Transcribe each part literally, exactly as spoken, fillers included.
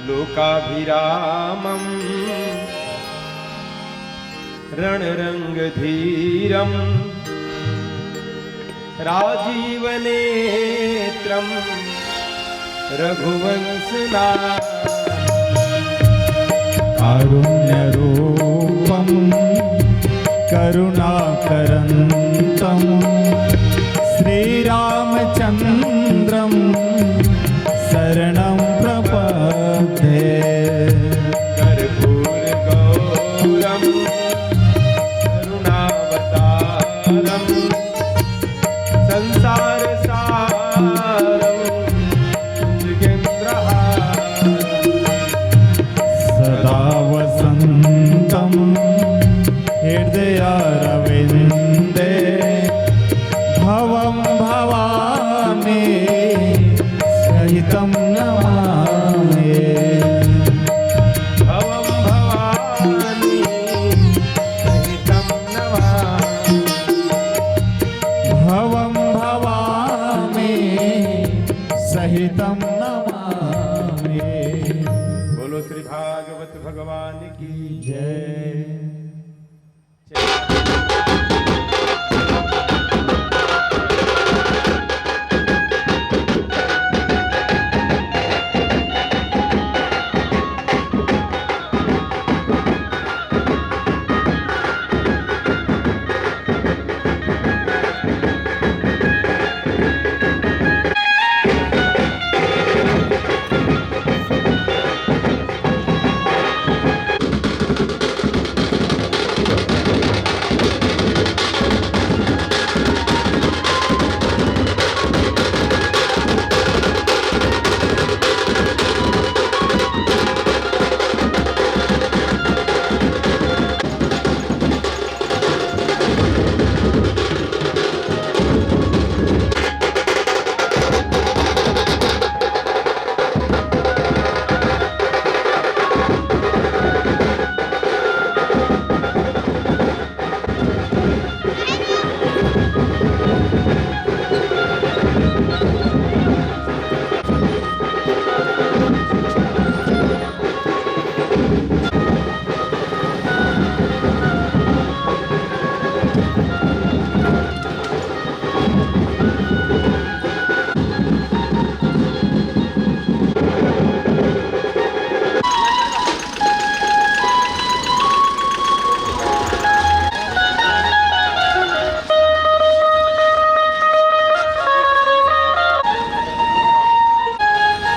लोकाभिरामं रणरङ्गधीरं राजीवनेत्रं रघुवंशनाथं। कारुण्यरूपं करुणाकरन्तं श्रीरामचन्द्रं शरणं प्रपद्ये। कर्पूरगौरं करुणावतारं संसारसारं भुजगेन्द्रहारम्। सदा वसन्तं हृदयारविन्दे भवं भवामि सहितं नमामि। भवं भवामि सहितं नमामि। भवं भवामि सहितं नमामि। बोलो श्री भागवत भगवान की जय।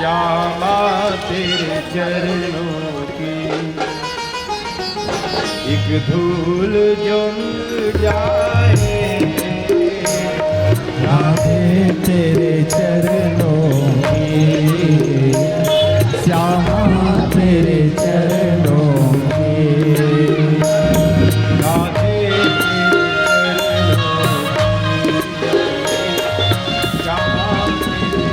श्यामा तेरे चरणों की एक धूल जो मिल जाए। राधे तेरे चरणों की, श्यामा तेरे चरणों की। राधे तेरे चरणों की, श्यामा तेरे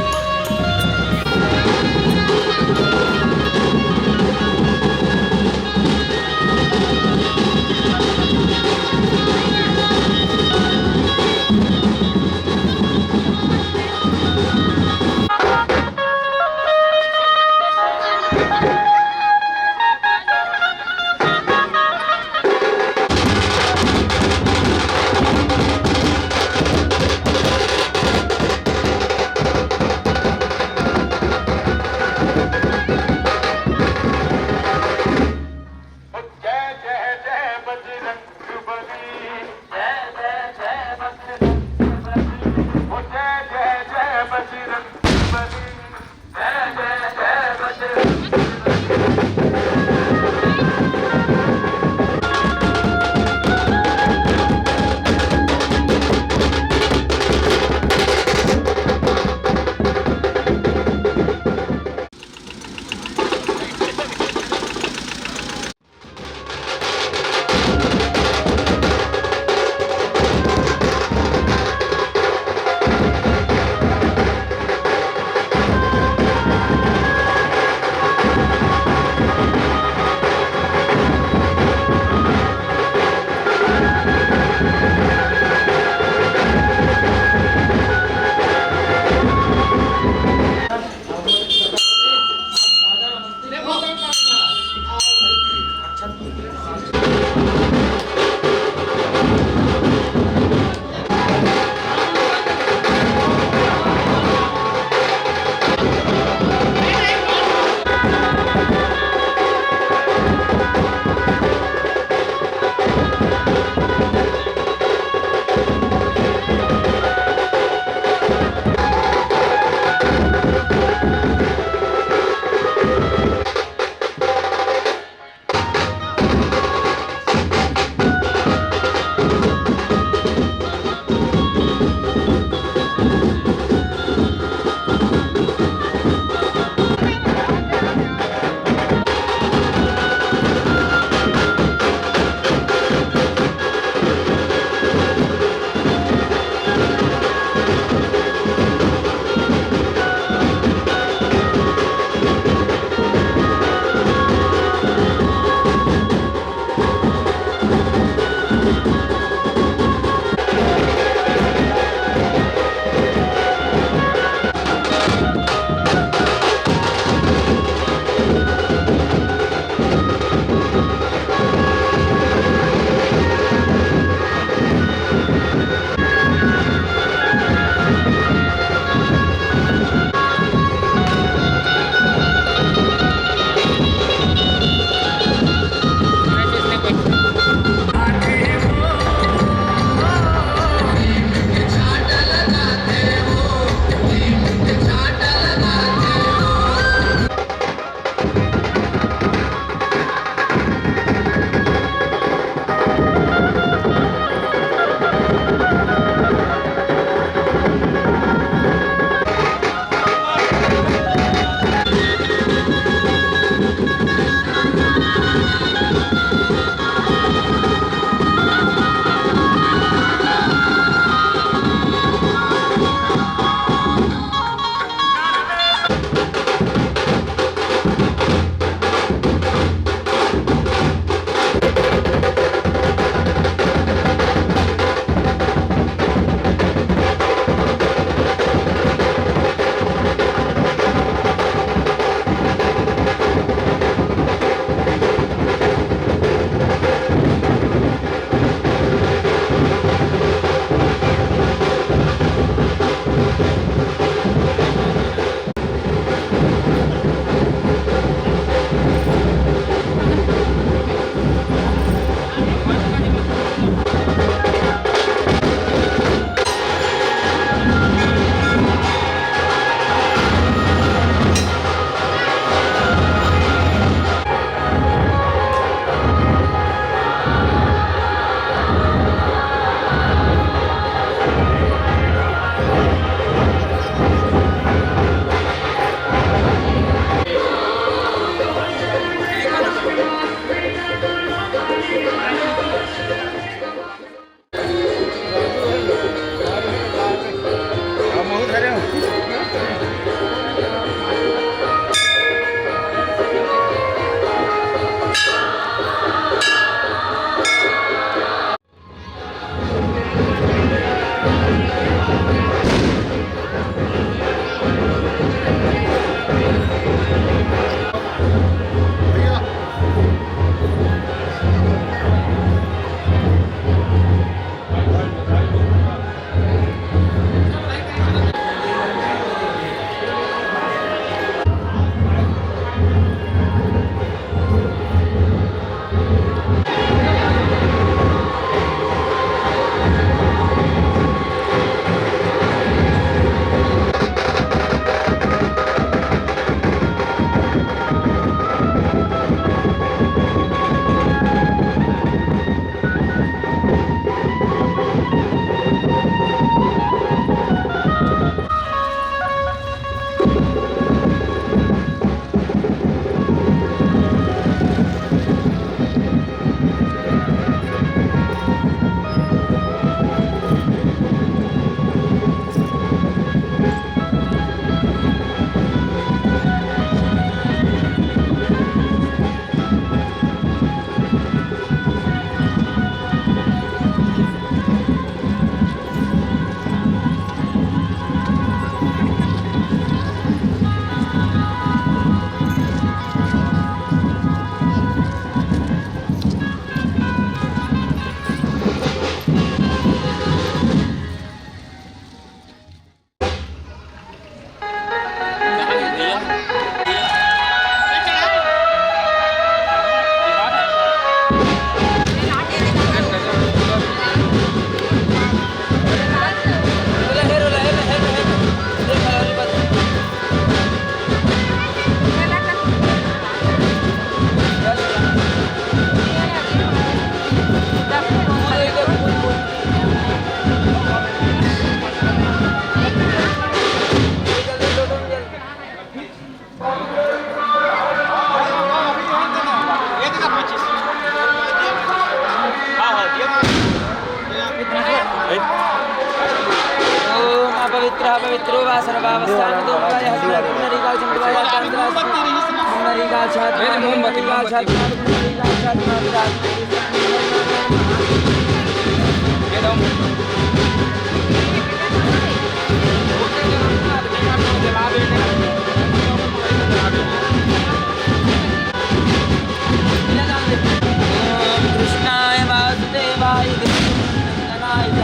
कृष्णाय वासुदेवाय कृष्णनंदनाय च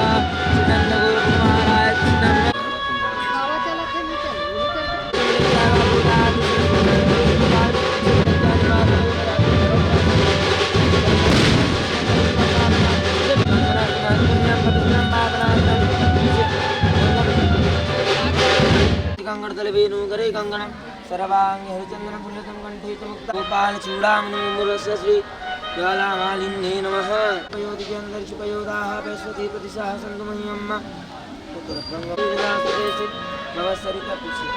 श्रीनंदगोपकुमाराय कृष्णन। कंगणतले वेणुकरे कंगणं सर्वांगे हरिचंदन फूलतं कंठे च मुक्ता गोपाल चूड़ामणि मुरस्य श्री ज्वालामालिन्ये नमः। पयोदिके अंतरिक्ष पयोदाः वैश्वती प्रदिशः सन्तु मह्यम्मा। पुत्र गंगा विरासते नवसरित पीछे।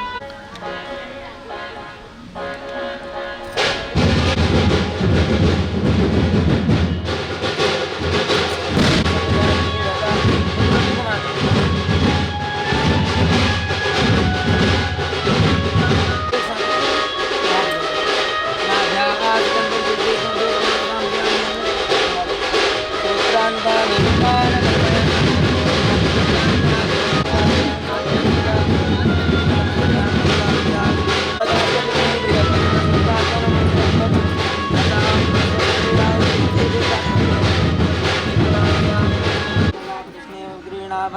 गृह्णाव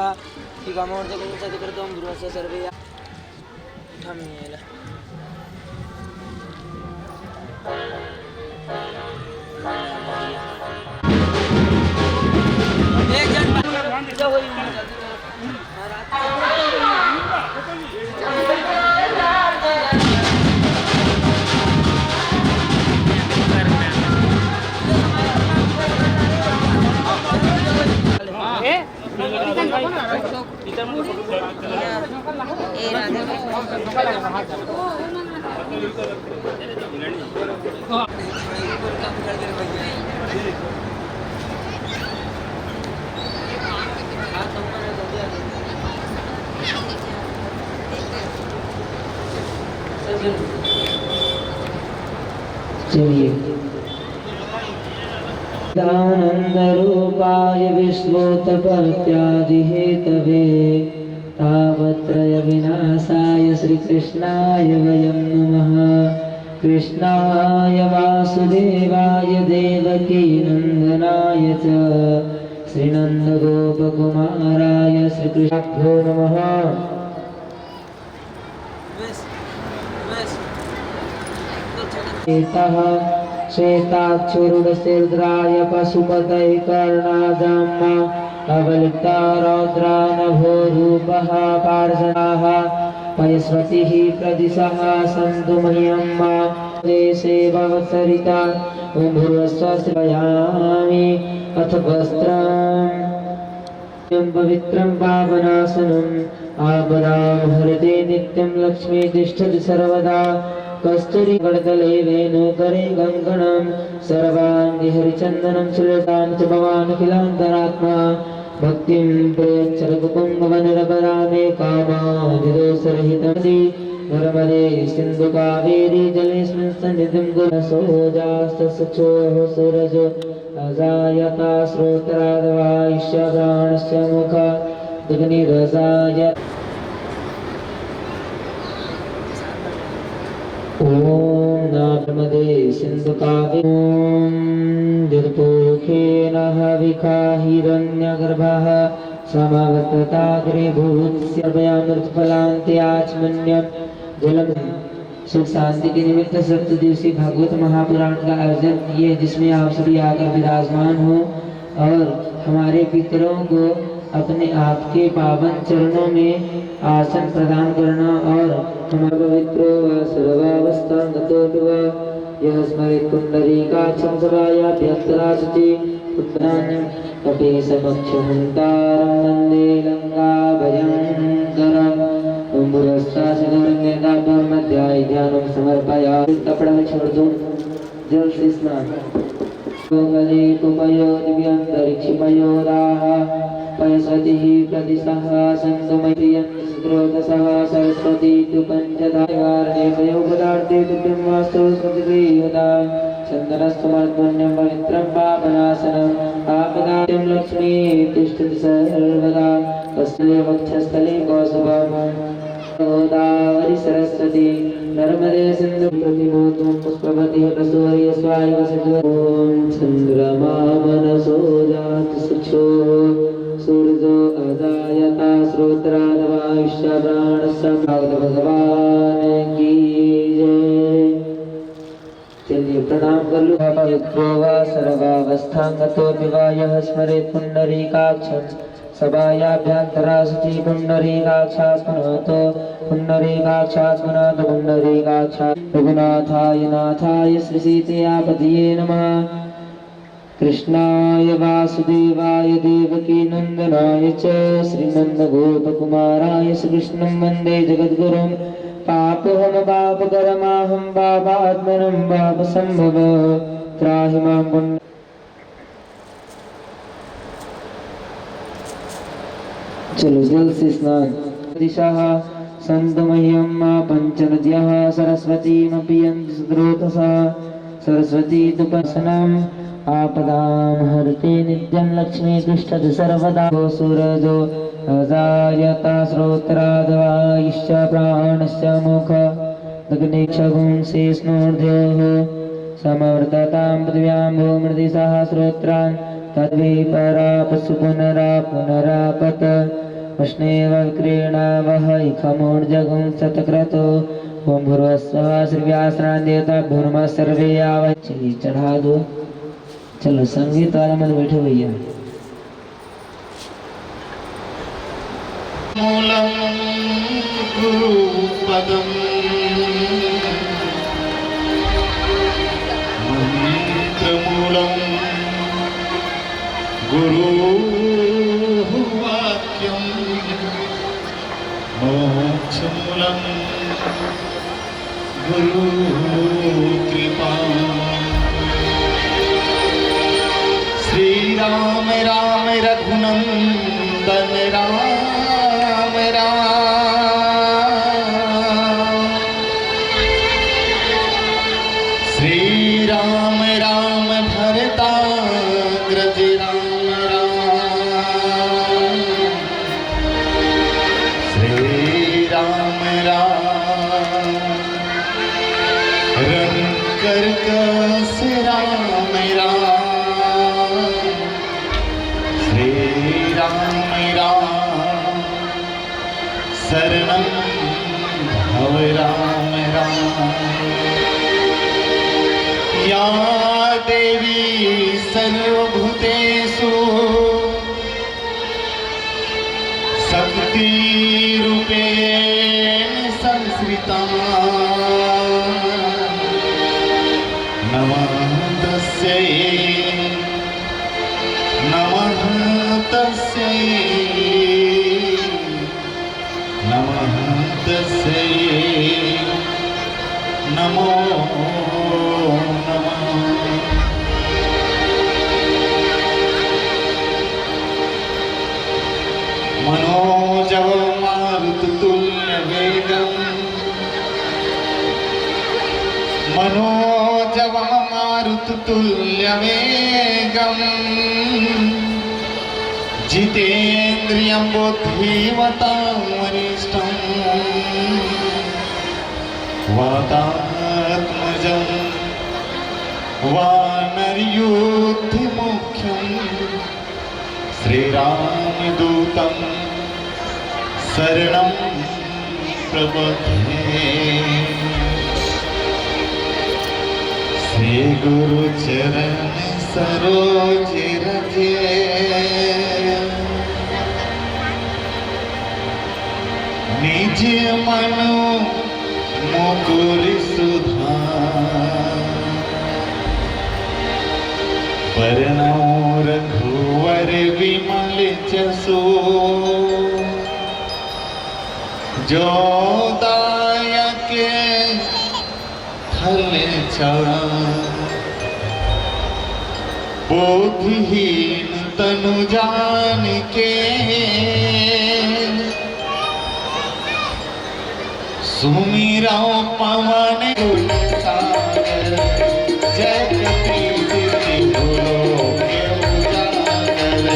इव मूर्धकं सत्कृतं गुरुवस्य सर्वे। चलिए। चिदानंद रूपाय विश्वोत्पत्त्यादि हेतवे। तापत्रय विनाशाय श्रीकृष्णाय वयं नमः। कृष्णाय वासुदेवाय देवकी नंदनाय च श्रीनंदगोपकुमाराय श्रीकृष्णाभ्यो नमः। श्वेताः श्वेताक्षोरुडशेरुद्राय पशुपतये कर्णाजाम्मा अवलिप्ता रौद्रा नभो रूपः पार्जनाः पयस्वतिः प्रदिशः सन्तु मह्यम्मा। देशे भवत्सरिता उम्भुर्वस्वस्रयामि अथ वस्त्रम्। पवित्रं पावनासनम् आपदां हरते नित्यं लक्ष्मी तिष्ठति सर्वदा। कस्तूरी गणतले वेणुकरे कङ्कणं सर्वाङ्गे हरिचन्दनं सुलतां च भवानखिलान्तरात्मा। भक्तिं प्रयच्छतु कुम्भवनरपरामे कामादिदोषरहितम्। नर्मदे सिन्धु कावेरी जलेऽस्मिन् सन्निधिं कुरु। सोऽजास्तस्य चोः सूरजो अजायता श्रोत्राद्वाय्य प्राणस्य मुखादग्निरजायत। ॐ नर्मदे सिन्धु कावेरी। ॐ जगत्पूर्वके नः विखा हिरण्यगर्भः समावर्तताग्रे भूत्स्यार्पयामृतफलान्ते आचमन्यं जलम्। सुख शांति के निमित्त सप्त दिवसीय भागवत महापुराण का आयोजन किए, जिसमें आप सभी आकर विराजमान हो और हमारे पितरों को अपने आपके पावन चरणों में आसन प्रदान करना और हमारा पवित्रो वा सर्वावस्थां गतो वा यः स्मरेत् पुण्डरीकाक्षं सभायाभ्यन्तरा शुचि उत्तराणि कपीशमक्षहन्तारं वन्दे लङ्काभयङ्करम्। ॐ पुरस्तास्य गौरङ्गेताभ्योर्मध्याय ध्यानं समर्पया। कपड़ा में छोड़ दो, जल से स्नान। लोकदीपमयो दिव्यन्तरिक्षमयो राः। पयस्वतीः प्रतिसहासन्तु मह्यं स्रोतसः सरस्वती तु पञ्चधा वारणे पयोपदार्थे तुभ्यं वास्तु स्मृतिगृह्यता चन्दनस्समानपुण्यं पवित्रं पापनाशनम् आपदां लक्ष्मी तिष्ठति सर्वदा तस्मिन् वक्षस्थले कौस्तुभम् गोदावरी सरस्वती नर्मदे सिन्धु प्रतिमोदं पुष्पवती प्रसूर्य स्वायु सिंधु ॐ चन्द्रमा मनसो जात सुक्षो सूर्यो अजायता श्रोत्रादवायुष्य प्राणस्य भगवान की जय। चलिए प्रणाम कर लो। पवित्रो वा सर्वावस्थांगतो विवा यः स्मरेत् पुंडरीकाक्षं सभायाभ्यंतरा शुचि पुंडरीकाक्षात् पुनः तो पुंडरीकाक्षात् पुनः तो पुंडरीकाक्षात् रघुनाथाय नाथाय श्रीसीतया पतये नमः। कृष्णाय वासुदेवाय देवकी नंदनाय च श्रीनंदगोपकुमाराय श्रीकृष्णं वंदे जगद्गुरुं। पापोहम पापकरमाहम पापात्मनं पापसंभव त्राहि मां पुण्य चलो जल से स्नान। दिशाः सन्तु मह्यं मा पञ्चनद्यः सरस्वतीमपि यन्ति स्रोतसः सरस्वती तु पसनम् आपदां हरति नित्यं लक्ष्मी तिष्ठति सर्वदा। सूरजो अजायता श्रोत्रादवायुश्च प्राणस्य मुख दग्निक्षगुंसेष्णोर्ध्योः समवर्ततां पृथिव्यां भूमृति सह श्रोत्रान् तद्विपरापसु पुनरा पुनरापत उष्णेव क्रीणावहै खमोर्जगुं सतक्रतु ॐ भूर्भुवः स्वः श्री व्यासनारायण देवता भूर्मा सर्वे आवै। चलिए चढ़ा दो। चलो संगीत वाला मन बैठो भैया। मूलं गुरुपदम्। मन्त्रमूलं गुरोः वाक्यम्। मोक्षमूलं गुरु कृपा। श्री राम राम रघुनंदन राम राम। श्री राम राम भरताग्रज राम राम। श्री राम राम रंग कर कस राम राम। श्री राम राम शरणं भव राम राम। या देवी सर्वभूतेषु शक्तिरूपेण संस्कृता। नमः तस्यै, नमः तस्यै, नमः तस्यै, नमो नमः। मनोजव मारुततुल्यवेगम्। मनोजव मारुततुल्यवेगम्। जितेन्द्रियं बुद्धिमतां वरिष्ठम्। वातात्मजं वानरयूथमुख्यं श्रीरामदूतं शरणं प्रपद्ये। श्रीगुरुचरण सरोज रज निज मन मुकुर सुधार। बरनउँ रघुवर विमल जसु जो दायक फल चार। बोधिहीन तनु जान के सुमिरौ पवन गुण सागर, जय कपीस तिहु लोक उजागर।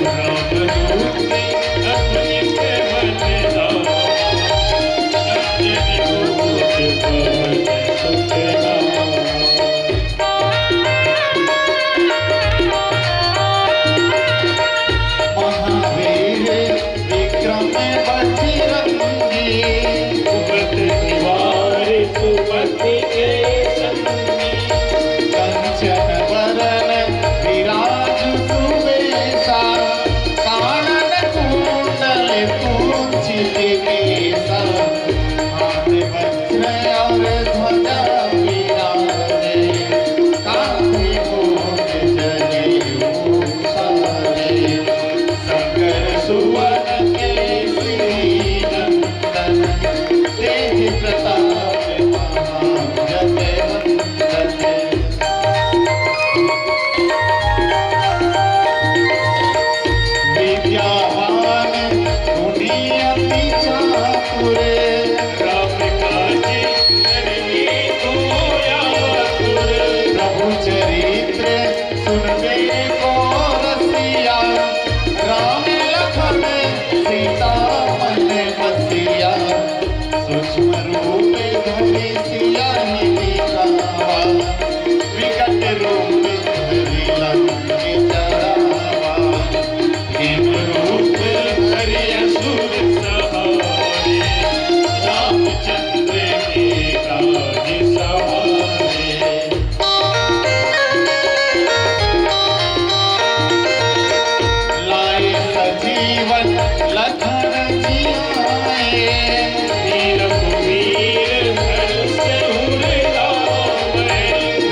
राम दूत अपनी सेवक दा, अंजनी दूत पवन सुत दा। महावीर विक्रम बजरंगी, सुमति निवार सुमति के संगी। कंचन वरन विराज सुबेसा, कानन कुंडल कुंचित केसा। हाथ वज्र और ध्वजा विराजे, कांधे मूंज जनेऊ साजे। शंकर सुवन केसरी नंदन, तेज प्रताप महाजगवंदन। विद्यावान गुणी अति चातुर, राम काज करिबे को आतुर। प्रभु चरित्र सुनबे को रसिया, राम लखन सीता मन बसिया। सूक्ष्म रूप धरि सिया ही दिखावा, विकट रूप धरि लंक जरावा। भीम रूप धरि असुर संहारे, रामचंद्र के काज सवारे। लाए सजीवन लखन जियाए, वीर कुबीर हर्ष उर लाए।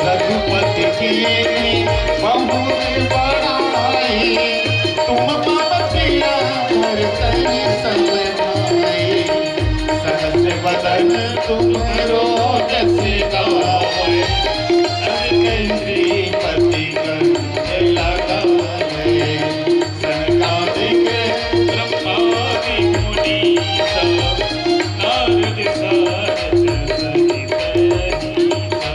रघुपति कीन्ही बहुत बड़ाई, तुम मम प्रिय भरत ही सम भाई। सहस वदन तुम्हरो जस गावै, अस कहि श्रीपति कंठ लगावै। सनकादिक ब्रह्मादि मुनीसा, नारद सारद सहित अहिसा।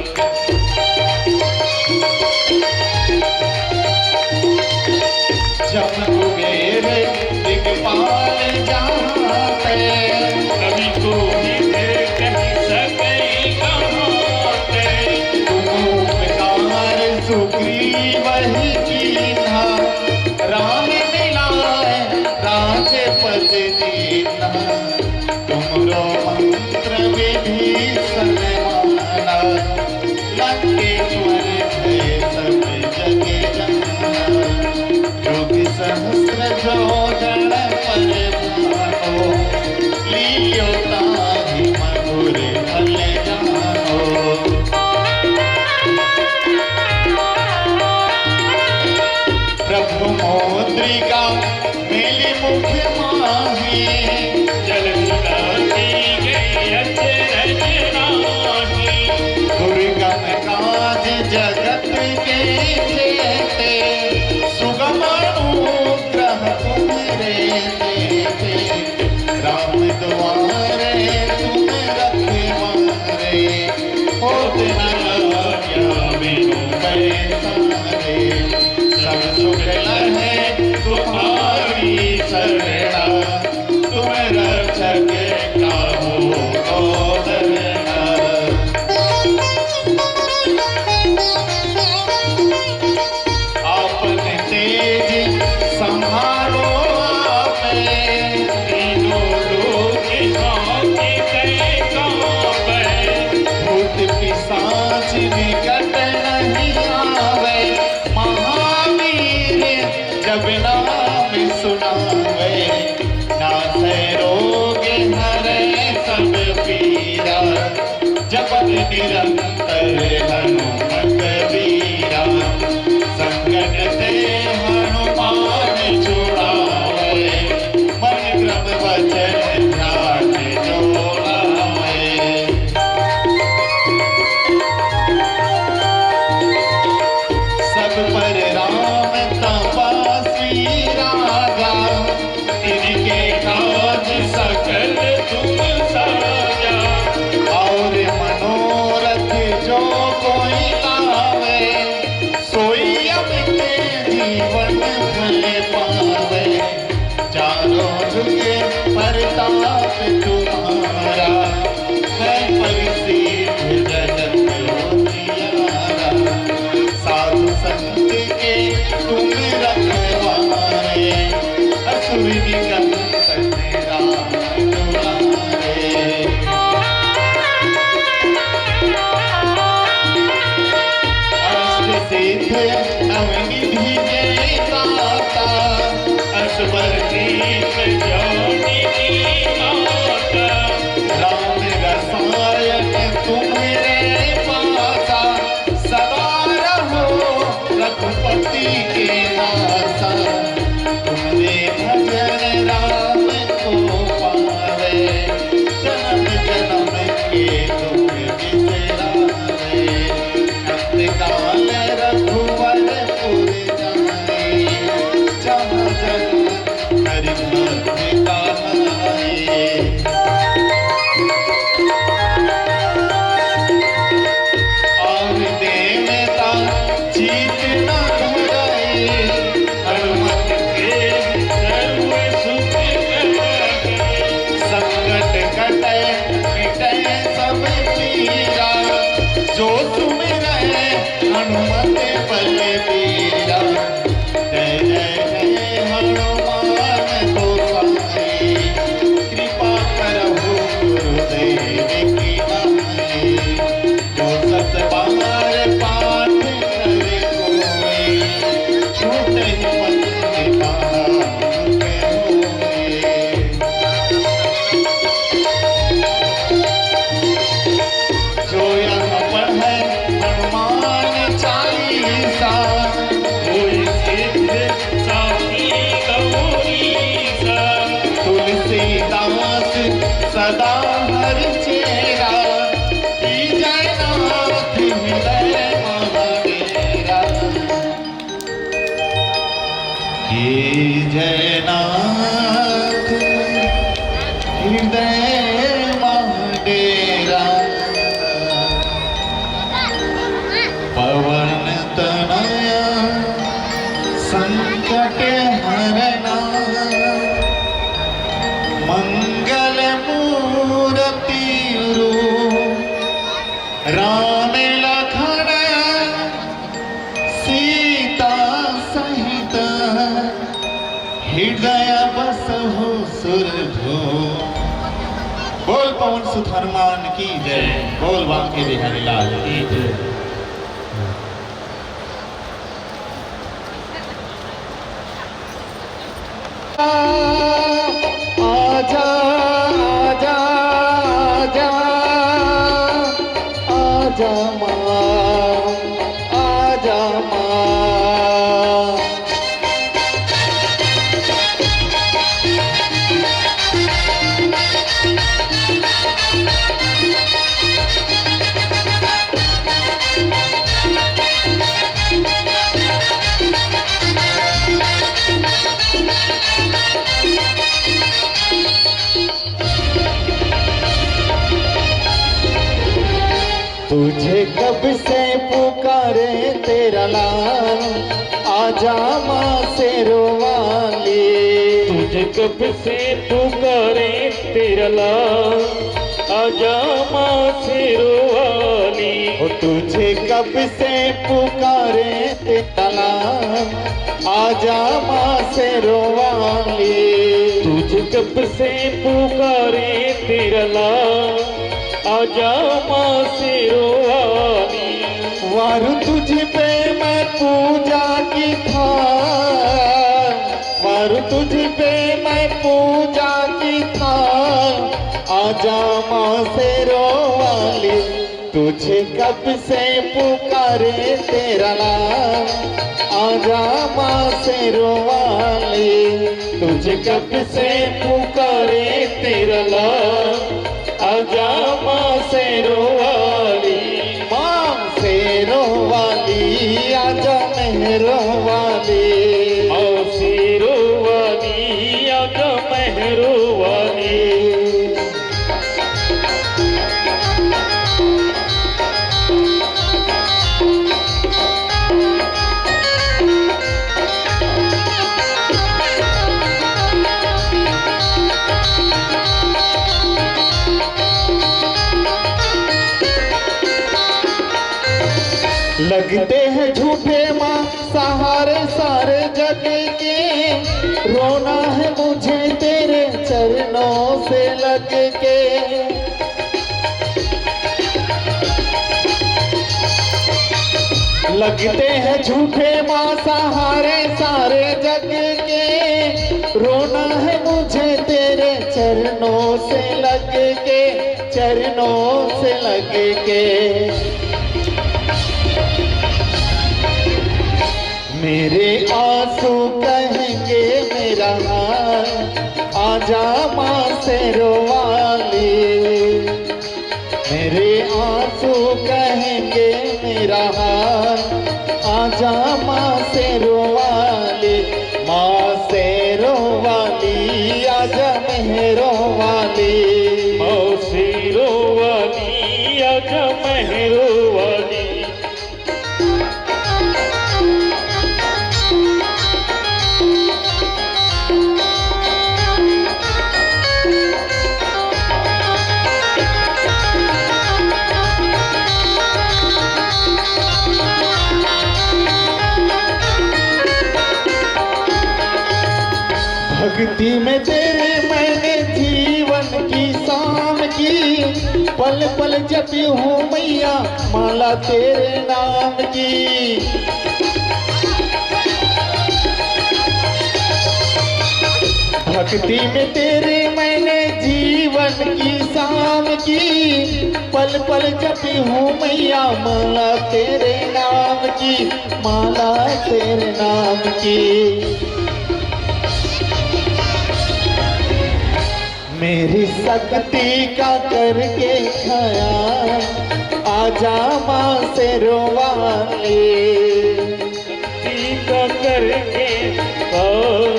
जम कुबेर दिगपाल जहाँ पे, कवि कोई कहि सकै हनुमत बलबीरा, जय जय हे हनुमान गोसाई। कृपा करहु गुरुदेव की नाई, जो सत बार पाठ करे कोई, छूटहि मति कहाई। जो यह पढ़े हनुमान चालीसा, होई सिद्ध साखी गौरीसा। तुलसीदास सदा हर चेरा, कीजे नाथ हृदय महा डेरा। कीजे नाथ हृदय महा डेरा। पवन तनया संकट हरना, मंगल मूरति रूप राम लखन सीता सहित, हृदय बसहु सुरभूप। बोल पवन सुत हनुमान की जय, बोल बांके बिहारी लाल की जय। आजा, आजा, आजा, आजा माँ, आजा माँ। तुझे कब से पुकारे तेरा लाल, आजा माँ शेरों वाली। तुझे कब से पुकारे तेरा लाल, आजा माँ शेरों वाली। ओ तुझे कब से पुकारे तेरा लाल, आजा माँ शेरों वाली। तुझे कब से पुकारे तेरा लाल, आजा माँ शेरों वाली। वारूं तुझ पे मैं पूजा की थाल, वारूं तुझ पे मैं पूजा की थाल, आजा माँ शेरों वाली। तुझे कब से पुकारे तेरा लाल, आजा माँ शेरों वाली। तुझे कब से पुकारे तेरा लाल, आजा माँ शेरों वाली। माँ शेरों वाली, आजा मेहरों वाली। माँ शेरों वाली, आजा मेहरों वाली। लगते हैं झूठे माँ सहारे सारे जग के, रोना है मुझे तेरे चरणों से लग के। लगते हैं झूठे माँ सहारे सारे जग के, रोना है मुझे तेरे चरणों से लग के, चरणों से लग के। मेरे आंसू कहेंगे मेरा हाल, आजा माँ शेरों वाली। मेरे आंसू कहेंगे मेरा हाल, आजा माँ शेरों वाली। माँ शेरों वाली, आजा मेहरों वाली। माँ शेरों वाली, आजा मेहरों वाली। भक्ति में तेरे मैंने जीवन की शाम की, पल पल जपी हूँ मैया माला तेरे नाम की। भक्ति में तेरे मैंने जीवन की शाम की, पल पल जपी हूँ मैया माला तेरे नाम की, माला तेरे नाम की। मेरी शक्ति का करके ख्याल, आजा माँ शेरों वाली। शक्ति का करके ख्याल,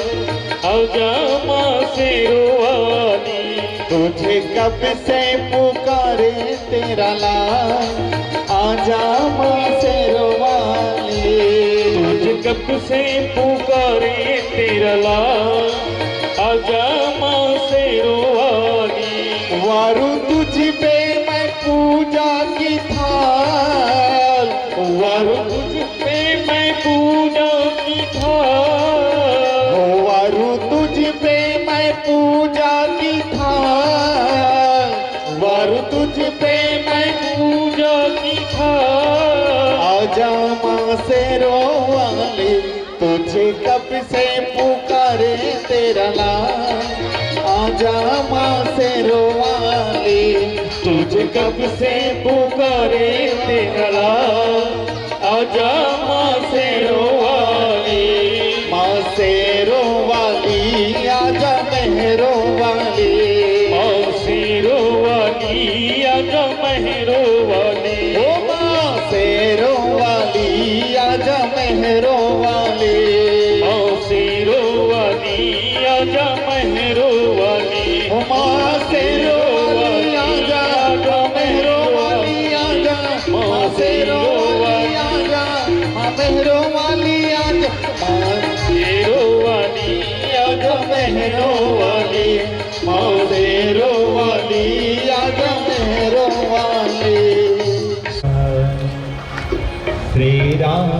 आजा माँ शेरों वाली। तुझे कब से पुकारे तेरा लाल, आजा माँ शेरों वाली। तुझे कब से पुकारे तेरा लाल, आजा माँ शेरों वाली। वारूं तुझ पे मैं पूजा की थाल, वारूं तुझ पे मैं पूजा की थाल। वारूं तुझ पे मैं पूजा की थाल, वारूं तुझ पे मैं पूजा की थाल। आजा माँ शेरों वाली, तुझे कब से पुकारे तेरा लाल, आजा माँ शेरों वाली। तुझे कब से पुकारे तेरा लाल, आजा माँ शेरों वाली। माँ शेरों वाली, आजा मेहरों वाली। माँ शेरों वाली, आजा मेहरों वाली। ओ माँ शेरों वाली, आजा मेहरों वाली। माँ शेरों वाली, आजा मेहरों वाली। ओ माँ शेरों वाली, आजा, आजा मेहरों वाली, आजा। माँ शेरों वाली, आजा, माँ मेहरों वाली, आजा। माँ शेरों वाली, आजा मेहरों वाली। माँ शेरों वाली, आजा मेहरों वाली। श्री राम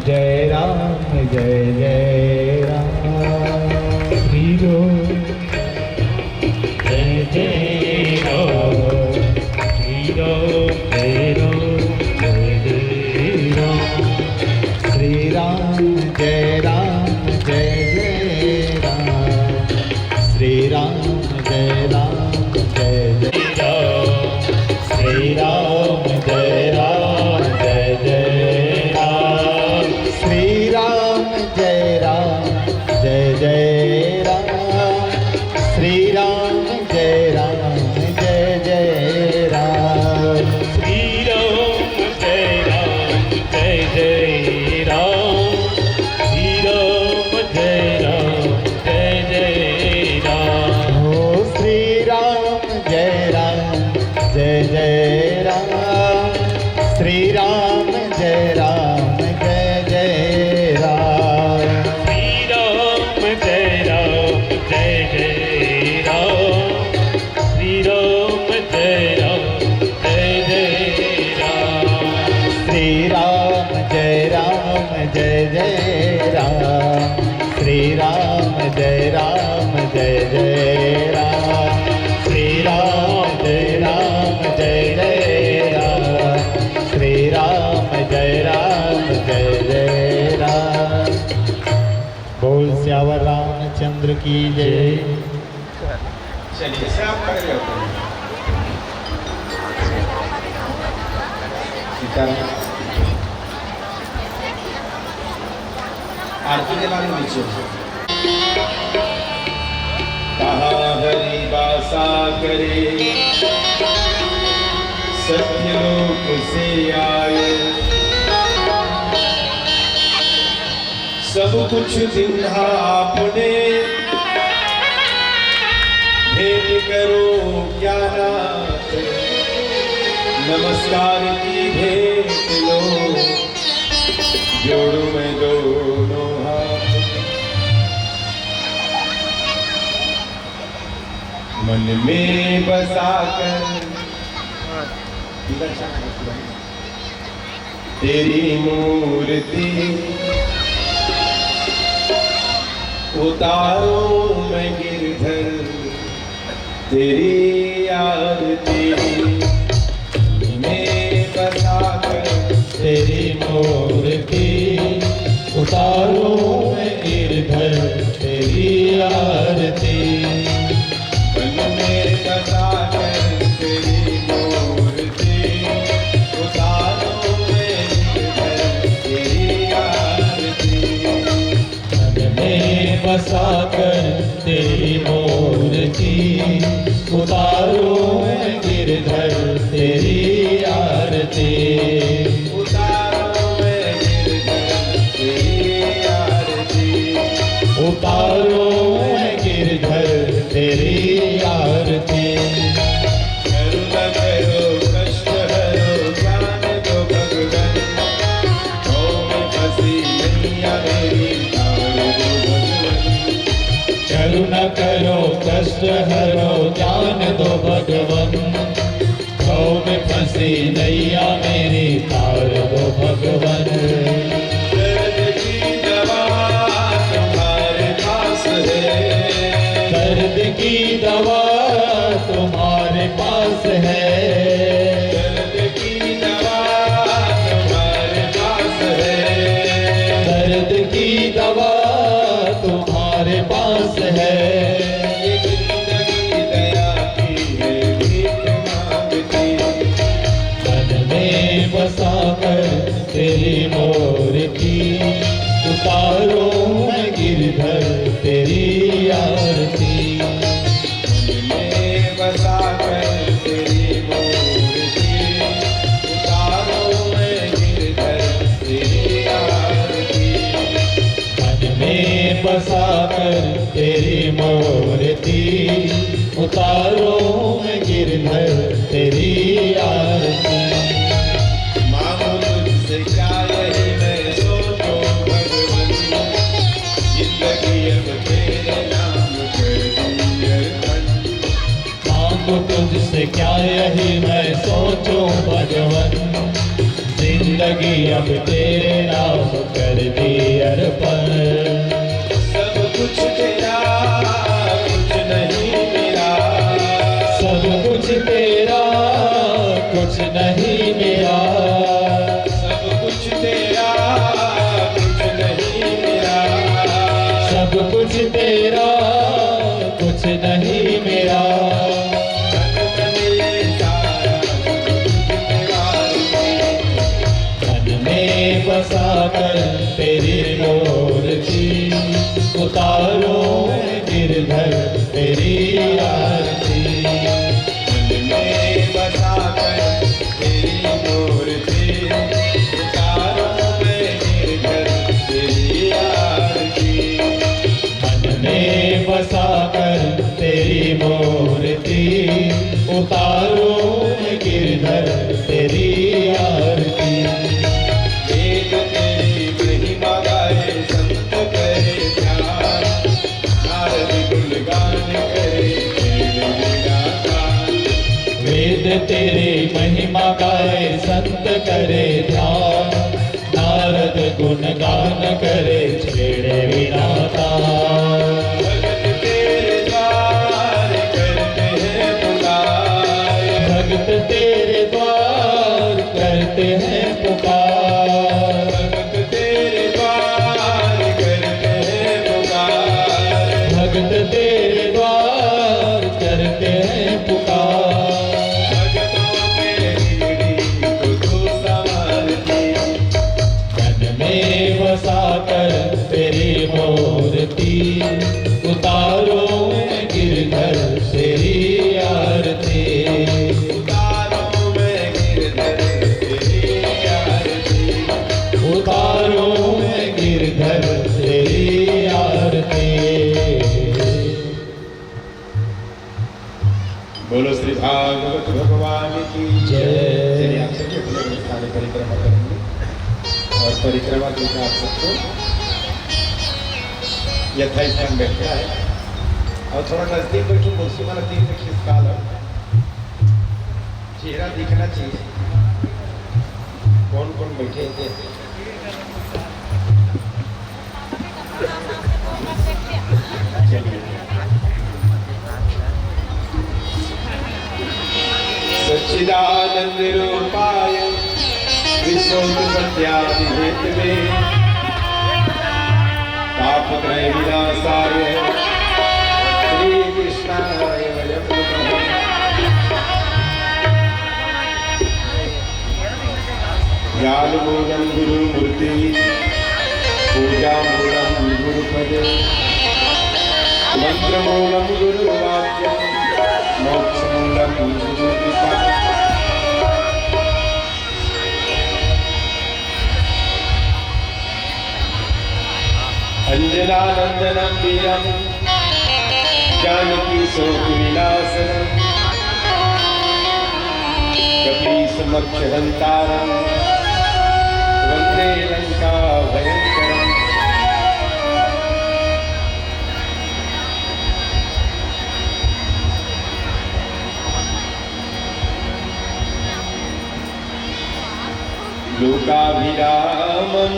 जय राम जय जय राम। श्री राम जय जय राम। श्री राम जय राम जय जय राम। श्री राम जय राम जय जय राम। श्री राम जय राम जय जय राम। श्री राम जय राम जय जय राम। श्री राम जय राम जय जय राम। श्री राम जय राम जय जय राम। श्री राम जय राम जय जय राम। श्री राम जय राम जय जय राम। हो श्री राम जय राम जय जय राम। श्री राम जय राम जय जय राम। श्री राम जय राम जय जय राम। श्री राम जय राम जय जय राम। श्री राम जय राम जय जय राम। श्री राम जय राम जय जय राम। श्री राम जय राम जय जय राम। श्री राम जय राम जय जय राम। बोल सियावर रामचंद्र की जय। चलिए, सब खड़े हो जाओ। सीता, आरती के बाद नीचे। कहा हरि बासा करे, सत्यलोक से आए। सब कुछ दीन्हा आपने, भेंट करो क्या नाथ, नमस्कार की भेंट लो, जोड़ू मैं दोनों हाथ। मन में बसा कर तेरी मूर्ति उतारूं मैं गिरधर तेरी आरती, में बसा कर तेरी मूर्ति। उतारूं मैं गिरधर तेरी आरती, मन में बसा कर तेरी मूर्ति। उतारूं मैं गिरधर तेरी आरती, मन में बसा कर तेरी मूर्ति। उतारूं मैं गिरधर तेरी आरती, उतारूं मैं गिरधर तेरी आरती, उतारूं मैं गिरधर तेरी आरती। करुणा करो, कष्ट हरो, ज्ञान दो भगवान, भव में फंसी नैया मेरी तार दो भगवान। करुणा करो, कष्ट हरो, ज्ञान दो भगवान, भव में फंसी नैया मेरी तार दो भगवान। दर्द की दवा तुम्हारे पास है, दर्द की दवा तुम्हारे पास है, दर्द की दवा तुम्हारे पास है, दर्द की दवा तुम्हारे पास है। ये जिंदगी दया की है भीख मांगती, मन में बसा कर तेरी मूर्ति, उतारूं मैं गिरधर तेरी आरती। मन में बसा कर तेरी मूर्ति, उतारूं मैं गिरधर तेरी आरती। मन में बसा कर तेरी मूर्ति, उतारूं मैं गिरधर तेरी आरती। मांगो तुझसे क्या यही मैं सोचूं भगवान, जिंदगी अब तेरे नाम कर दूं अर्पण। मांगो तुझसे क्या यही मैं सोचूं भगवान, जिंदगी अब तेरे नाम कर दी अर्पण। सब कुछ तेरा, कुछ नहीं मेरा, सब कुछ तेरा, कुछ नहीं मेरा, सब कुछ तेरा, कुछ नहीं मेरा, सब कुछ तेरा, कुछ नहीं मेरा। मन में बसा कर तेरी मूर्ति, उतारूं गिरधर तेरी आरती। मन में बसा कर तेरी मूर्ति, उतारूं मैं गिरधर तेरी आरती। मन में बसा कर तेरी मूर्ति, उतारूं मैं गिरधर तेरी आरती। वेद तेरी महिमा गाए संत करे ध्यान, नारद गुणगान करे छेड़े विधाता। वेद तेरी महिमा गाए संत करे ध्यान, नारद गुणगान करे छेड़े विधाता। भगत तेरे द्वार करते हैं पुकार, भगत तेरे द्वार करते हैं पुकार, भगत तेरे द्वार करते हैं पुकार, भगत तेरे द्वार करते हैं पुकार। भगतों के रीढ़ी को तू संवार दे। मन में बसा कर तेरी मूर्ति, उतारूं मैं गिरधर तेरी आरती। उतारूं मैं गिरधर तेरी आरती। उतारूं मैं गिरधर तेरी आरती। बोलो श्री भागवत भगवान की जय। चलिए, आप सभी अपने अपने स्थान पर परिक्रमा करेंगे और परिक्रमा के लिए आप सबको यथास्थान बैठना है और थोड़ा नजदीक बैठो, कुर्सी वाला तीन में खिसका लो, चेहरा दिखना चाहिए, कौन कौन बैठे हैं। चिदानंद रूपाय विश्वोत्पत्त्यादि हेतवे, तापत्रय विनाशाय श्री कृष्णाय वयं नमः। ज्ञानमूलं गुरुमूर्ति, पूजामूलं गुरुपद, मंत्रमूलं गुरुवाक्य, मोक्षमूलं गुरुकृपा। अंजनानंदनं वीरं जानकी शोक विनाशनम्। कपीश मक्ष हंतारं वंदे लंका भयंकरम्। लोकाभिरामं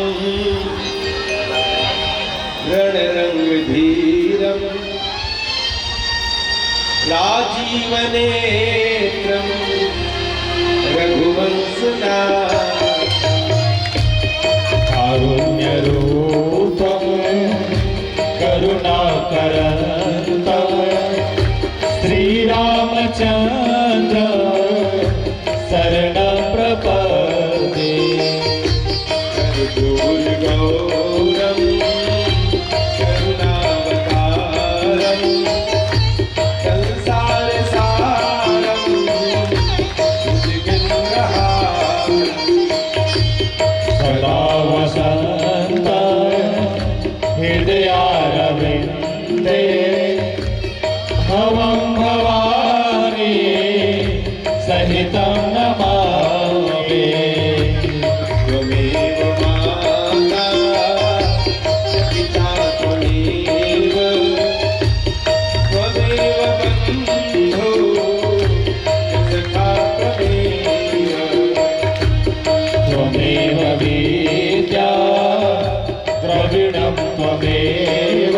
रणरंगधीरं राजीवनेत्रं रघुवंशनाथं। कारुण्यरूपं करुणाकरं तव श्रीरामचंद्र शरणं प्रपद्ये। कर्पूरगौरं करुणावतारं संसारसारं भुजगेन्द्रहारम्। सदा वसन्तं हृदयारविन्दे भवं भवानी सहितं नमामि। त्वमेव माता च पिता त्वमेव, त्वमेव बन्धु च सखा त्वमेव। त्वमेव विद्या द्रविणं त्वमेव,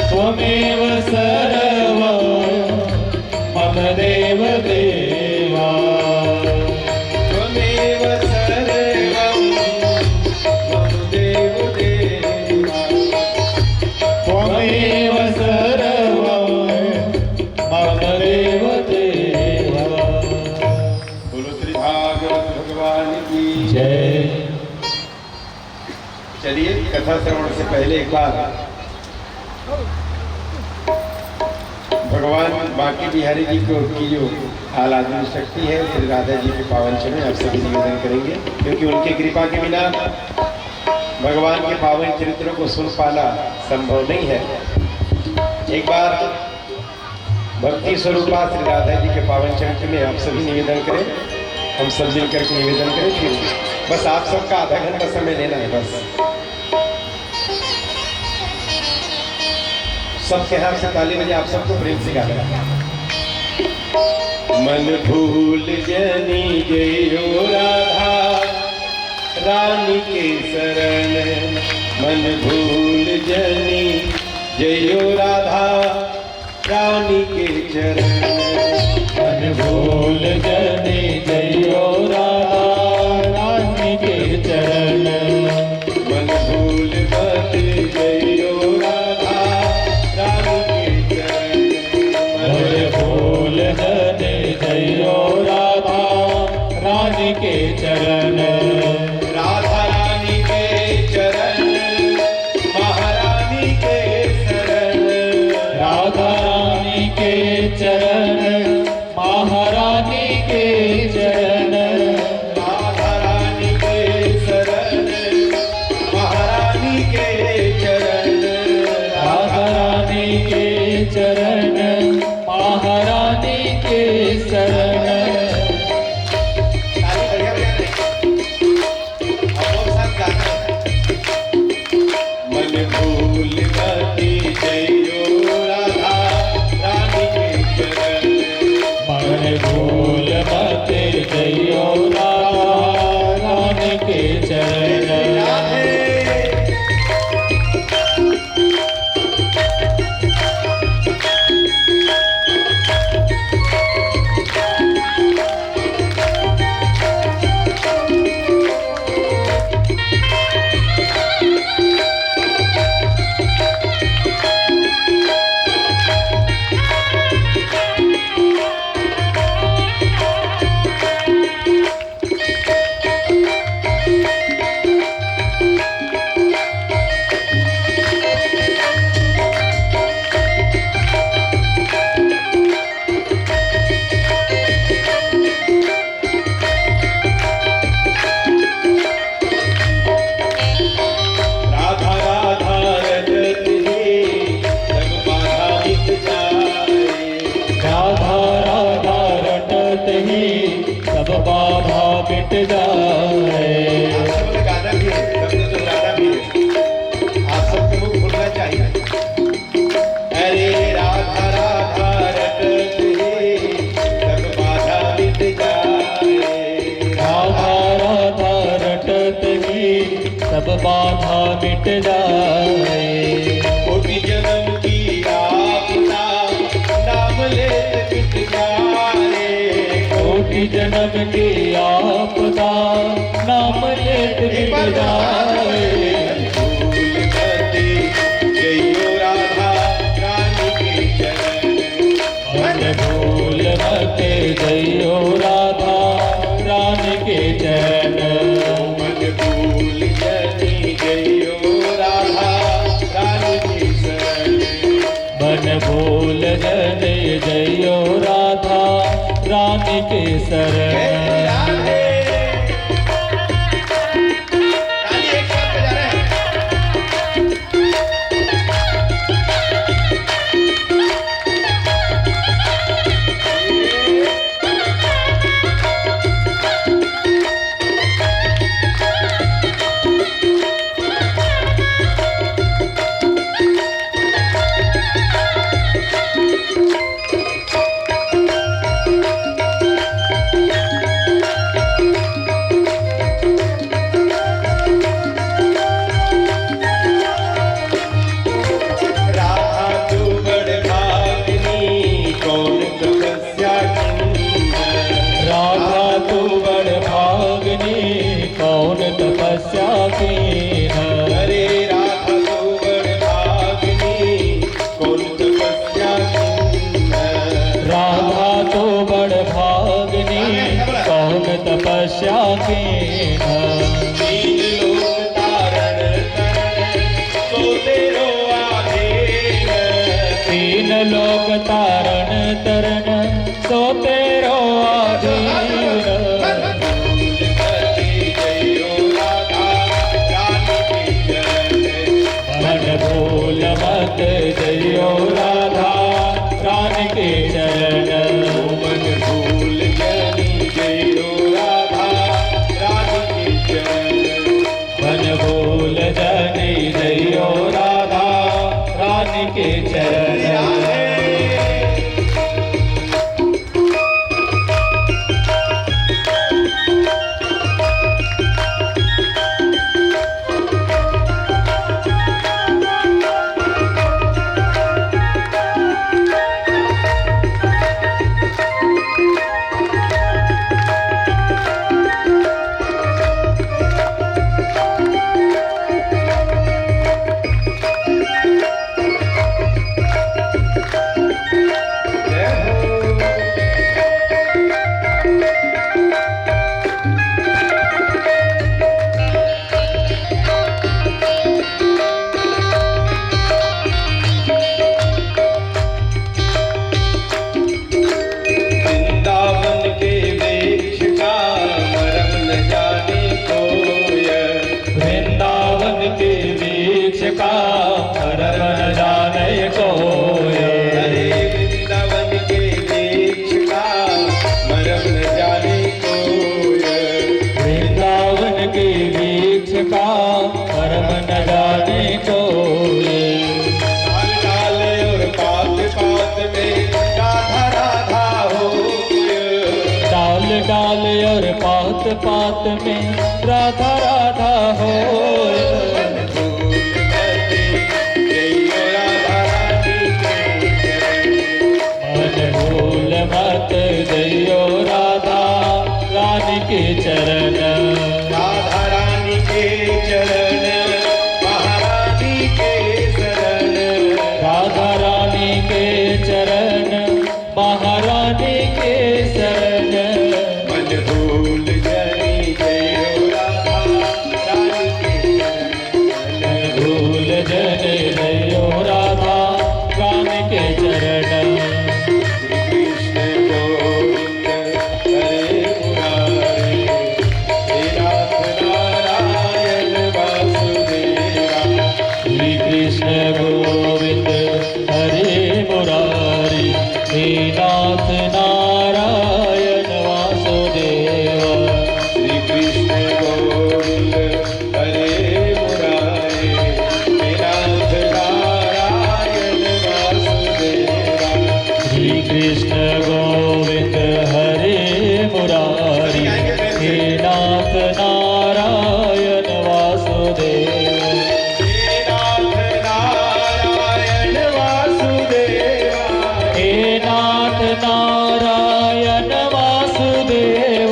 त्वमेव सर्वं मम देव देवा। त्वमेव सर्वं मम देव देवा। त्वमेव सर्वं मम देव देवा। बोलो श्री भागवत भगवान की जय। चलिए, कथा श्रवण से पहले एक बार भगवान बांके बिहारी जी को, की जो आराधना शक्ति है, श्री राधा जी के पावन चरण में आप सभी निवेदन करेंगे, क्योंकि उनकी कृपा के बिना भगवान के पावन चरित्रों को सुन पाना संभव नहीं है। एक बार भक्ति स्वरूपा श्री राधा जी के पावन चरित्र में आप सभी निवेदन करें, हम सब मिल करके निवेदन करें कि बस आप सबका आधा घंटा समय लेना है, बस। सबके हाथ से ताली बजे, आप सबको प्रेम से गाना है। मन भूल जनी जयो राधा रानी के शरण, मन भूल जनी जयो राधा रानी के चरण। मन भूल जनी जयो राधा रानी के चरण। मन भूल मत जयो राधा रानी के चरण। मन भूल जनी जयो राधा रानी के चरण। राधा रानी के चरण, महारानी के शरण। राधा रानी के चरण, महारानी के चरण। राधा रानी के शरण, महारानी के चरण। राधा रानी के चरण, महारानी के शरण। ताली बढ़िया बजाते। बाधा मिट जाए। आप सबके गाना भी है, सबके चौराना भी है। आप सबके मुख खुलना चाहिए। अरे राधा राधा रटत ही सब बाधा मिट जाए। राधा राधा रटत ही सब बाधा मिट जाए। कोटि जन्म की आपदा नाम लेत मिट जाए। कोटि जन्म की आपदा नाम लेत मिट जाए। भूल मत जइयो राधा रानी के चरण। मन भूल मत जइयो राधा रानी के चरण। मन भूल जनी जइयो राधा रानी के शरण। मन भूल जनी जइयो राधा रानी के शरण। राधे। ताली एक साथ बजा रहे हैं। राधा तू बड़ भागनी, कौन तपस्या कीन्ह। राधा तू बड़ भागनी, कौन तपस्या कीन्ह। अरे राधा तू बड़ भागनी, कौन तपस्या कीन्ह। राधा तू बड़ भागनी, कौन तपस्या कीन्ह। तीन लोक तारण तरण सो तेरो आधीन। तीन लोक तारण तरण सो तेरो आधीन। मन भूल मत जइयो राधा रानी के चरण। मन भूल जनी जइयो राधा रानी के चरण। मन भूल जनी जइयो राधा रानी के चरण। वृंदावन के वृक्ष का मरम न जाने कोय। वृंदावन के वृक्ष का मरम न जाने कोय। अरे वृंदावन के वृक्ष का मरम न जाने कोय। वृंदावन के वृक्ष का मरम न जाने कोय। डाल डाल और पात पात में राधा राधा होय। डाल डाल और पात पात में राधा राधा होय। मन भूल मत जइयो राधा रानी के चरण। राधा रानी के चरण, महारानी के शरण। राधा रानी के चरण, महारानी के शरण। मन भूल जनी जइयो राधा रानी के चरण। मन भूल जनी जइयो राधा रानी के चरण। श्री कृष्ण गोविंद हरे मुरारे, हे राधा नारायण वासुदेव। हे नाथ नारायण वासुदेव। हे नाथ नारायण वासुदेव।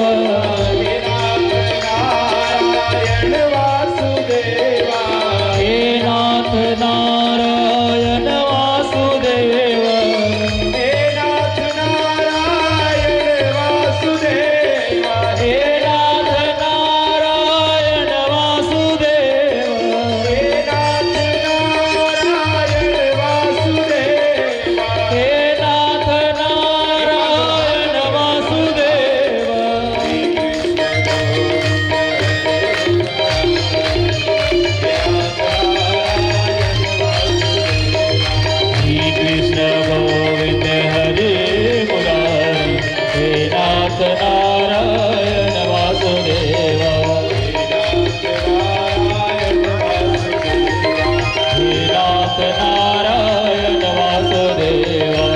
हे नाथ नारायण वासुदेव। हे नाथ नारायण वासुदेव। हे नाथ नारायण वासुदेव। हे नाथ नारायण वासुदेव। हे नाथ नारायण वासुदेव। हे नाथ नारायण वासुदेव। श्री कृष्ण गोविंद हरे मुरारी। हे नाथ नारायण वासुदेवा। हे नाथ नारायण वासुदेवा।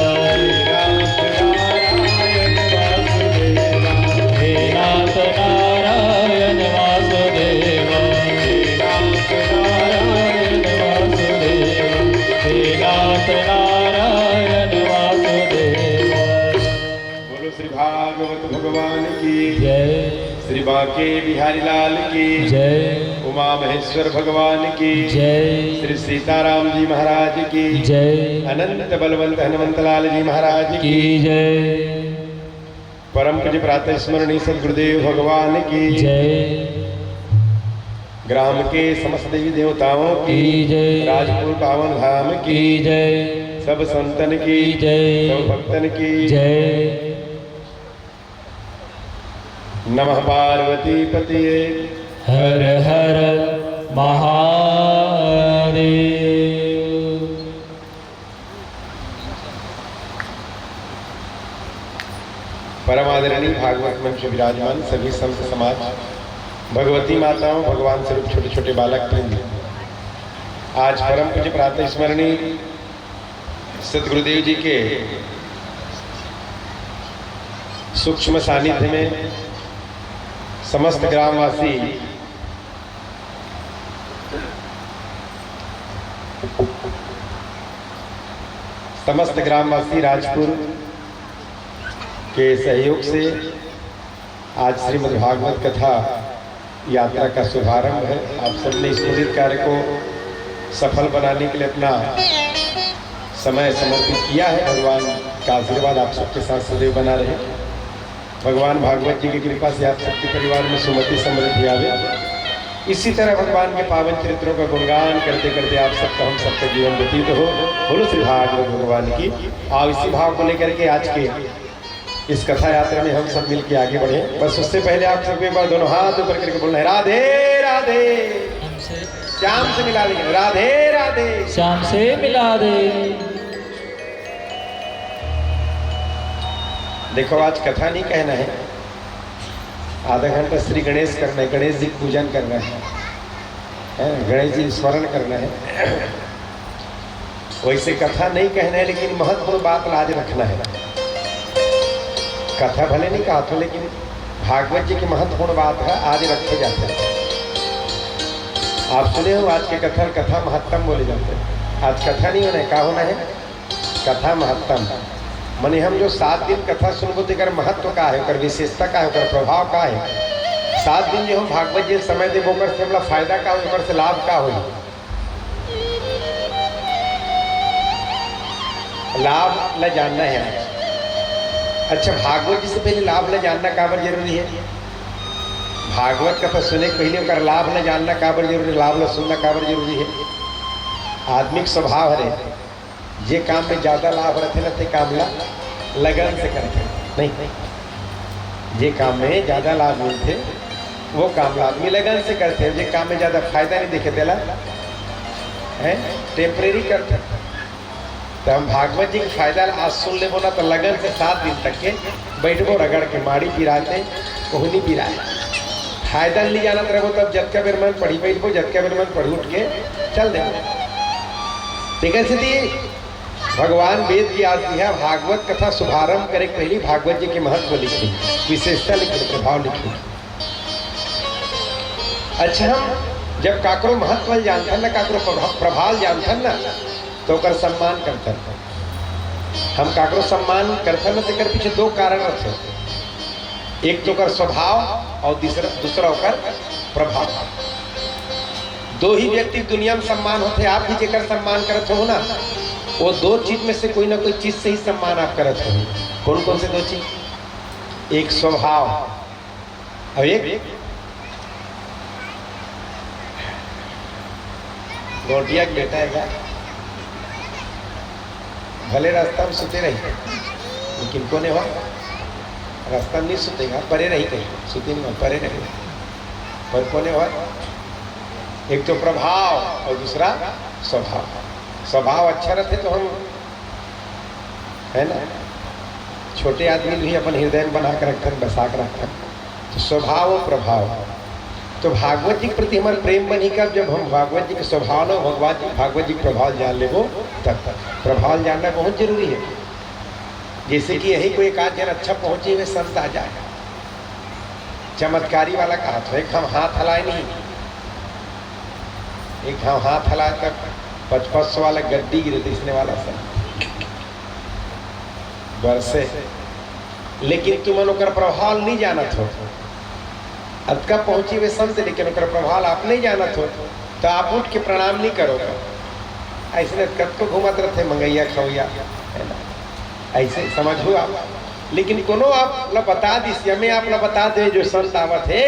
हे नाथ नारायण वासुदेवा। हे नाथ नारायण वासुदेवा। हे नाथ नारायण वासुदेवा। बोलो श्री भागवत भगवान की जय। श्री बांके बिहारी लाल की जय। उमा महेश्वर भगवान की जय। श्री सीताराम जी महाराज की जय। अनंत बलवंत हनुमंत लाल जी महाराज की की जय। परम पूज्य प्रातः स्मरणीय सदगुरुदेव भगवान की जय। ग्राम के समस्त देवी देवताओं की की जय। राजपुर पावन धाम की की जय। सब संतन की की जय। सब भक्तन की जय। नमः पार्वती पतिये। हर हर महादेव। परम आदरणीय भागवत मंच विराजमान सभी संत समाज, भगवती माताओं, भगवान स्वरूप छोटे छोटे बालक वृंद, आज परम पूज्य प्रातः स्मरणीय सदगुरुदेव जी के सूक्ष्म सानिध्य में समस्त ग्रामवासी, समस्त ग्रामवासी राजपुर के सहयोग से आज श्रीमद् भागवत कथा यात्रा का शुभारंभ है। आप सबने इस पुनीत कार्य को सफल बनाने के लिए अपना समय समर्पित किया है। भगवान का आशीर्वाद आप सबके साथ सदैव बना रहे। भगवान भागवत जी की कृपा से आप सबके परिवार में सुमति समृद्धि आवे। इसी तरह भगवान के पावन चरित्रों का गुणगान करते करते आप सबका, हम सबका जीवन व्यतीत हो। बोलो श्री भागवत भगवान की। और इसी भाव को लेकर के आज के इस कथा यात्रा में हम सब मिलके आगे बढ़े। बस उससे पहले आप सबको एक बार दोनों हाथ ऊपर करके बोलना है, राधे राधे। श्याम से मिला देंगे, राधे राधे। श्याम से मिला दे। देखो, आज कथा नहीं कहना है, आधा घंटा श्री गणेश करना है, गणेश जी की पूजन करना है, हैं, गणेश जी स्मरण करना है। वैसे कथा नहीं कहना है, लेकिन महत्वपूर्ण बात ला आज रखना है। कथा भले नहीं कहा तो, लेकिन भागवत जी की महत्वपूर्ण बात है, आज रखे जाते हैं। आप सुने हो आज के कथा, कथा महत्तम बोले जाते हैं। आज कथा नहीं होना है, का होना है? कथा महत्तम। मने हम जो सात दिन कथा सुनबो, तेकर महत्व का है, ओकर विशेषता का है, ओकर प्रभाव का है? सात दिन जो हम भागवत जी समय देबो, ओकर से हमला फायदा का होई, ओकर से लाभ का होई? लाभ ला जानना है आज। अच्छा, भागवत जी से पहले लाभ ला जानना काबर जरूरी है? भागवत कथा सुने के पहले ओकर लाभ ला जानना काबर जरूरी है? लाभ ला सुनना काबर जरूरी है? आदमी के स्वभाव हरे, जे काम में ज्यादा लाभ रथे ना, ते काम ला लगन से करथे, नहीं? जे काम में ज्यादा लाभ मिलथे, वो काम ला आदमी लगन से करथे। जे काम में ज्यादा फायदा नहीं दिखे, तेला, हैं, temporary करथे। तो हम भागवत जी के फायदा ला आज सुन लेबो ना, तो लगन से सात दिन तक के बैठबो, रगड़ के माड़ी पिराते, कोहनी पिराए। फायदा नहीं जानत रहबो, तब जतका बेर मन पड़ी बैठबो, जतका बेर मन पड़ी उठ के चल देबो। तेकर सेती भगवान वेद व्यास जी ह भागवत कथा शुभारंभ करे के पहली भागवत जी के महत्व लिखे, विशेषता लिखे, प्रभाव लिखे। अच्छा, हम जब काकरो महत्व ल जानथन ना, काकरो प्रभा-, प्रभाव ल जानथन ना, तो ओकर सम्मान करथन। हम काकरो सम्मान करथन ना, तेकर पीछे दो कारण रथे, एक तो ओकर स्वभाव और दूसरा, दूसरा ओकर प्रभाव। दो ही व्यक्ति दुनिया में सम्मान होथे। आप भी जेकर सम्मान करत हो ना, वो दो चीज में से कोई ना कोई चीज से ही सम्मान आप करत हो। कौन कौन से दो चीज? एक स्वभाव और एक गौटिया के बेटा हे गा, भले रास्ता में सुते रही, लेकिन कोने हो, रास्ता में नहीं सुतेगा, परे रही कहीं, सुते नहीं, परे रही। पर कोने हो, एक तो प्रभाव और दूसरा स्वभाव। स्वभाव अच्छा रहते तो हम, है ना, छोटे आदमी भी अपन हृदय में बना के रखथन, बसा के रखथन। तो स्वभाव और प्रभाव। तो भागवत जी के प्रति हमार प्रेम बनही कब? जब हम भागवत जी के स्वभाव न, भगवान जी, भागवत जी के प्रभाव जान लेबो, तब। प्रभाव जानना बहुत जरूरी है। जैसे कि यही कोई एक आध जन अच्छा पहुंचे हुए संत आ जाए, चमत्कारी वाला कहा था, एक हम हाथ हलाए नहीं, एक हम हाथ हलाए तब पचपन सौ वाला गड्डी गिरे, तो इसने वाला संत बरसे, लेकिन तुमन ओकर प्रभाव नहीं जानत हो। अतका पहुंची वे संत, लेकिन ओकर प्रभाव आप नहीं जानत हो, तो आप उठ के प्रणाम नहीं करोगे। ऐसने कतको घूमत रहते मंगैया खवैया, है ना, ऐसे समझो आप। लेकिन कोनो आप ला बता दिस, या मैं आप ला बता दे, जो संत आवत हे,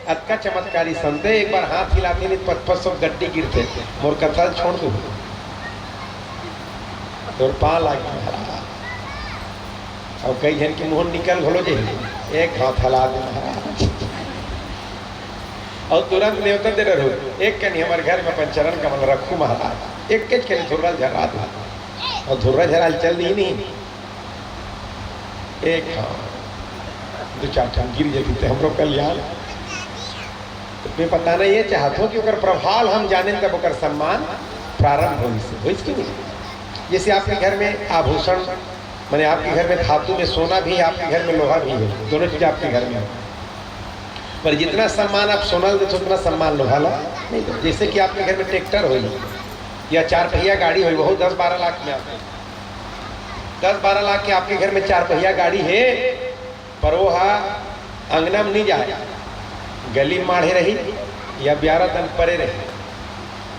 अतका चमत्कारी संत हे, एक बार हाथ हिलाते नहीं, पचपन सौ गड्डी गिरते, मोर कथा छोड़ दो। तोर पाँव लाग महाराज। और कई जन के मुंह निकल घलो जे, एक हाथ हला दे महाराज। और तुरंत नेवता दे रहो, एक कनी हमारे घर में अपन चरण कमल रखू महाराज, एक के कनी धुर्रा झरा दे। और धुर्रा झरा चल दी नहीं, एक हाथ, दो चार ठन गिर जाती थे हमरो कल्याण। तो मैं बताना ये चाहत हूँ कि ओकर प्रभाव हम जाने तब ओकर सम्मान प्रारंभ होइस, होइस कि नहीं? जैसे आपके घर में आभूषण, माने आपके घर में धातु में सोना भी है, आपके घर में लोहा भी है, दोनों चीज आपके घर में है। पर जितना सम्मान आप सोना ल देते हो, उतना सम्मान लोहा ला नहीं दो। जैसे कि आपके घर में ट्रैक्टर होई या चार पहिया गाड़ी होई, वो दस बारह लाख में आप, दस बारह लाख के आपके घर में चार पहिया गाड़ी है, पर वो हा अंगना में नहीं जाए, गली में माढ़े रही या ब्यारा तन परे रही,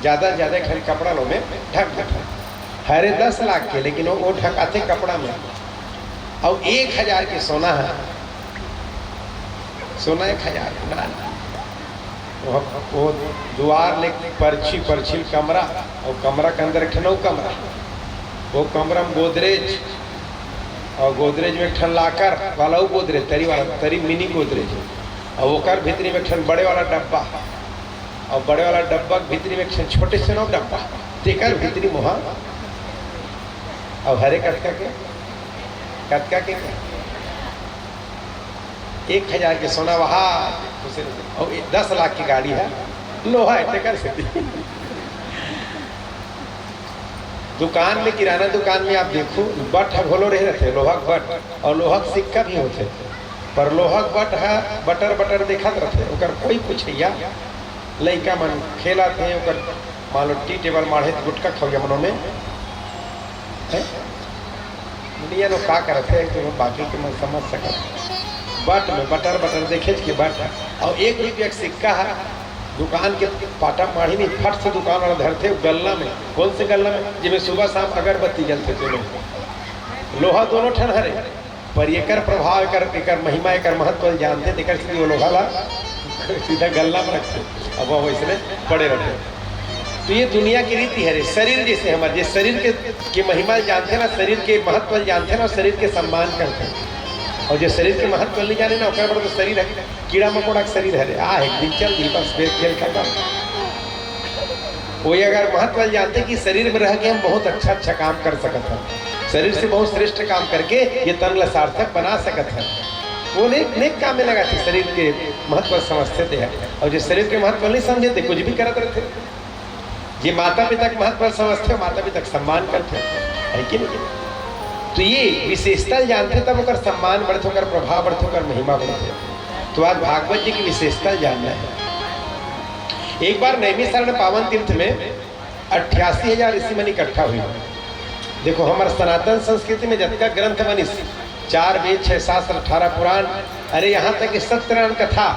ज्यादा से ज्यादा एक ठन कपड़ा लो में ढक देथे। हरे दस लाख के, लेकिन वो, वो ढकाथे कपड़ा में। और एक हजार के सोना है, सोना एक हजार के ना, वो, वो दुआर ले परछी, परछी कमरा, और कमरा के अंदर एक ठन अउ कमरा, वो कमरा में गोदरेज, और गोदरेज में एक ठन लाकर वाला, वो गोदरेज तरी वाला, तरी मिनी गोदरेज, और ओकर भीतरी में एक ठन बड़े वाला डब्बा, और बड़े वाला डब्बा के भीतरी में एक ठन छोटे से नौ डब्बा, तेकर भीतरी मोहा, और हरे कतका के, कतका के, एक हजार के सोना वहा, और दस लाख की गाड़ी है, लोहा है, तेकर से। दुकान में, किराना दुकान में आप देखो, बट ह घलो रहे रहते, लोहा के बट, और लोहा के सिक्का भी होते, पर लोहा के बट ह बटर बटर देखत रहते, ओकर कोई पूछैया, लइका मन खेलत हे, ओकर मान लो टी टेबल माढ़े, गुटखा खवैया मनो में, हैं? दुनिया लोग का करत हे, तो बाकी के मैं समझ सकत हूँ। बट में बटर बटर देखे के बट है, और एक रुपया के सिक्का है, दुकान के पाटा माढ़ी नहीं, फट से दुकान वाला धरथे गल्ला में। कौन से गल्ला में? जिसमें सुबह शाम अगरबत्ती जलते थे लोग। लोहा दोनों ठन हरे, पर एकर प्रभाव, एकर, एकर महिमा, एकर महत्व ल जानते, तेकर से वो लोहा ला सीधा गल्ला में रखते, अब वो वैसने पड़े रहते। तो ये दुनिया की रीति हरे। शरीर जैसे हमारे, जे शरीर के, के महिमा जानते ना, शरीर के महत्व जानते ना, शरीर के सम्मान करते हैं। और जो शरीर के महत्व नहीं जाने ना, ओकर बर तो शरीर है, कीड़ा मकोड़ा के शरीर हरे, आ एक दिन चल दी, बस फिर खेल खत्म। वो ये अगर महत्व जानते कि शरीर में रह के हम बहुत अच्छा अच्छा काम कर सकत हैं, शरीर से बहुत श्रेष्ठ काम करके ये तन ला सार्थक बना सकत हैं, वो नेक नेक काम में लगाते, शरीर के महत्व समझते थे। और जो शरीर के महत्व नहीं समझते, कुछ भी करत रहते। जे माता पिता के महत्व समझते, माता पिता के सम्मान करते, है कि नहीं? तो ये विशेषता जानते, तब ओकर सम्मान बढ़ते, ओकर प्रभाव बढ़ते, ओकर महिमा बढ़ते। तो आज भागवत जी की विशेषता जानना है। एक बार नैमिषारण्य पावन तीर्थ में अट्ठासी हजार ऋषि मन इकट्ठा हुई। देखो, हमर सनातन संस्कृति में जतका ग्रंथ बनिस, चार वेद, छह शास्त्र, अठारह पुराण, अरे, यहाँ तक कि सत्यनारायण कथा,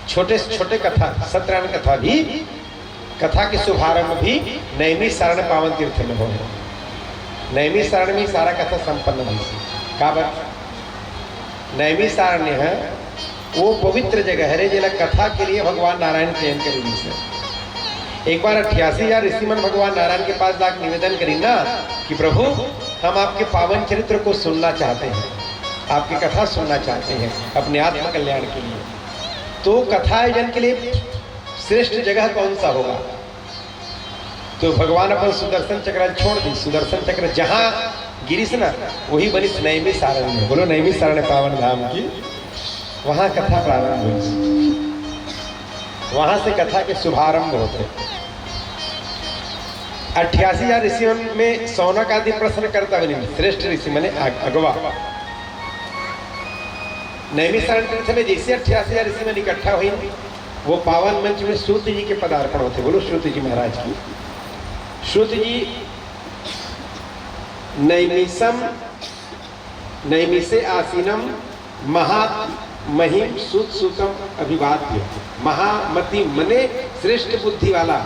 छोटे से छोटे कथा, सत्यनारायण कथा भी, कथा के शुभारंभ भी नैमिषारण्य पावन तीर्थ में हो। नैमिषारण्य में सारा कथा संपन्न हुई। काबर? नैमिषारण्य है, वो पवित्र जगह है रे, जेला कथा के लिए भगवान नारायण चयन करे रहिस हे। एक बार अट्ठासी हजार ऋषि मन भगवान नारायण के पास जाके निवेदन करिन ना कि प्रभु, हम आपके पावन चरित्र को सुनना चाहते हैं, आपकी कथा सुनना चाहते हैं अपने आत्म कल्याण के लिए। तो कथा आयोजन के लिए श्रेष्ठ जगह कौन सा होगा? तो भगवान अपन सुदर्शन चक्र छोड़ दी। सुदर्शन चक्र जहां गिरिस ना, वही बनिस नैमिषारण्य। बोलो, नैमिषारण्य पावन धाम की। वहां कथा प्रारंभ हुई, वहां से कथा के शुभारंभ होते। अट्ठासी हजार ऋषि में शौनक आदि प्रश्न करता बनी, श्रेष्ठ ऋषि मने अग-, अगवा। नैमिषारण्य तीर्थ में जैसे अट्ठासी हजार ऋषि मन इकट्ठा हुई, वो पावन मंच में सूत जी के पदार्पण होते। बोलो, सूत जी महाराज की। सूत जी, नैमिषम, नैमिषे आसीनम महामहिम सूत सूतम अभिवाद्य। महामतिम मने श्रेष्ठ बुद्धि वाला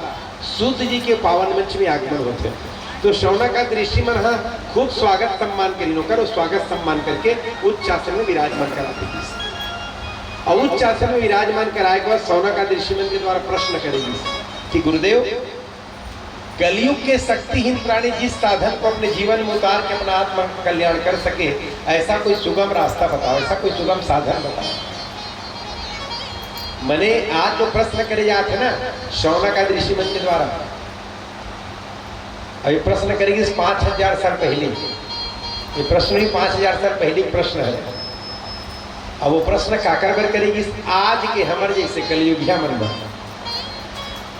सूत जी के पावन मंच में आगमन होते। तो शौनक आदि ऋषि मन हा खूब स्वागत सम्मान करिन, ओकर स्वागत सम्मान करके उच्च आसन में विराजमान करा दीस। और उच्च आसन में विराजमान कराए के बाद शौनक आदि ऋषि मन के द्वारा प्रश्न करे गइस कि गुरुदेव, कलयुग के शक्तिहीन प्राणी जिस साधन को अपने जीवन में उतार के अपना आत्म कल्याण कर सके, ऐसा कोई सुगम रास्ता बताओ, ऐसा कोई सुगम साधन बताओ। मने आज जो प्रश्न करे जाथे ना शौनक आदि ऋषि मन के द्वारा, अब ये प्रश्न करे गइस पाँच हजार साल पहले, ये प्रश्न भी पाँच हजार साल पहले प्रश्न है। अब वो प्रश्न काकर बर करे गइस? आज के हमर जैसे कलयुगिया मन बर,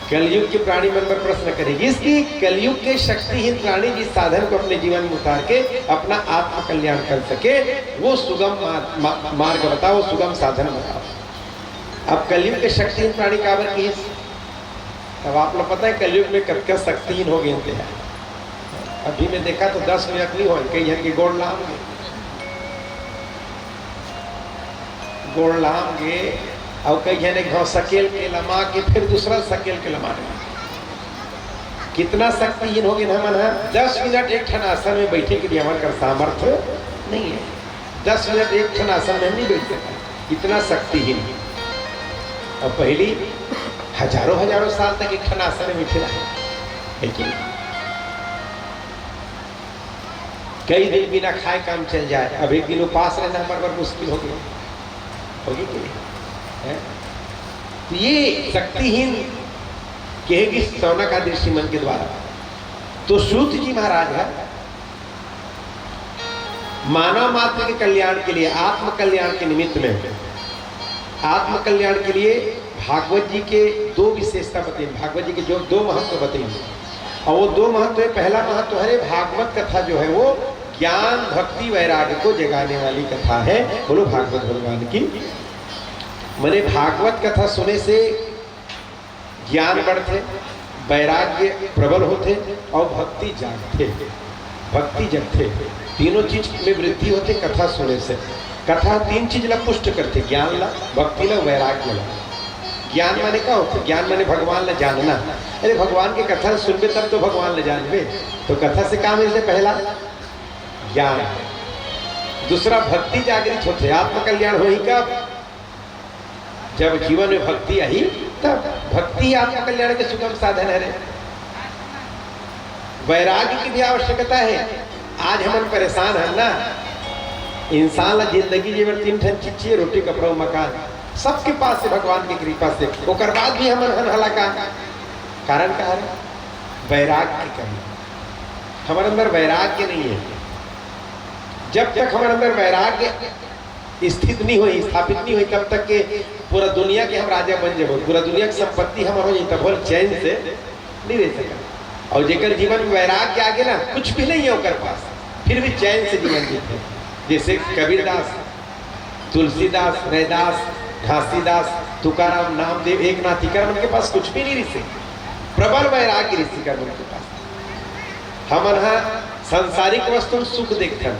कलयुग के प्राणी मन बर प्रश्न करे गइस कि कलयुग के शक्तिहीन प्राणी जिस साधन को अपने जीवन में उतार के अपना आत्म कल्याण कर सके, वो सुगम मा-, मा-, मार्ग बताओ, सुगम साधन बताओ। अब कलयुग के शक्तिहीन प्राणी काबर किहिस? अब आप लोग पता है कलयुग में कतका शक्तिहीन हो गए थे। अभी मैं देखा तो दस मिनट नहीं होए, कई झन के गोड़ लाम गे, गोड़ लाम गे, और कई झन एक घाव सकेल के लमा के फिर दूसरा सकेल के लमा गे। कितना शक्तिहीन हो गए हमन ह। दस मिनट एक ठन आसन में बैठे के लिए हमर कर सामर्थ्य नहीं है। दस मिनट एक ठन आसन में नहीं बैठ सकता, इतना शक्तिहीन। और पहली हजारों हजारों साल तक एक ठन आसन में बैठे रहे, है कि नहीं? कई दिन बिना खाए काम चल जाए, अब एक दिन उपास रहना हमारे पर मुश्किल हो गया, होगी कि नहीं? हैं? तो ये शक्तिहीन कहेगी शौनक आदि ऋषि मन के द्वारा। तो सूत जी महाराज है, मानव मात्र के कल्याण के लिए, आत्म कल्याण के निमित्त में, आत्म कल्याण के लिए भागवत जी के दो विशेषता बताई, भागवत जी के जो दो महत्व बताई, और वो दो महत्व है, पहला महत्व है भागवत कथा जो है वो ज्ञान, भक्ति, वैराग्य को जगाने वाली कथा है। बोलो भागवत भगवान की। मने भागवत कथा सुने से ज्ञान बढ़थे, वैराग्य प्रबल होथे और भक्ति जागथे, भक्ति जगथे। तीनों चीज में वृद्धि होथे कथा सुने से। कथा तीन चीज ला पुष्ट करथे, ज्ञान ला, भक्ति ला, वैराग्य ला। ज्ञान माने का होथे? ज्ञान माने भगवान ला जानना। अरे, भगवान के कथा सुनबे तब तो भगवान ला जानबे। तो कथा से का मिलथे? पहला ज्ञान, दूसरा भक्ति जागृत होथे, आत्मकल्याण होही कब? जब जीवन में भक्ति आही, तब भक्ति ही आत्मकल्याण के सुगम साधन हरे। वैराग्य की भी आवश्यकता है। आज हमन परेशान हन ना, इंसान ला जिंदगी जीवन तीन ठन चीज चाहिए, रोटी, कपड़ा, मकान। सबके पास से भगवान की कृपा से, ओकर बाद भी हमन हन हला का? कारण का हरे? वैराग्य की कमी। हमारे अंदर वैराग्य नहीं है। जब तक हमारे अंदर वैराग्य स्थित नहीं होई, स्थापित नहीं होई, तब तक के पूरा दुनिया के हम राजा बन जाबो, पूरा दुनिया की संपत्ति हमर हो जाई, तब हम चैन से नहीं रह सका। और जेकर जीवन में वैराग्य आ गया ना, कुछ भी नहीं है ओकर पास, फिर भी चैन से जीवन जीते। जैसे कबीरदास, तुलसीदास, रैदास, घासीदास, तुकाराम, नामदेव, एकनाथ, इकर मन के पास कुछ भी नहीं रिहिसे। प्रबल वैराग्य रिहिसे इकर मन के पास। हमन ह सांसारिक वस्तु म सुख देखथन,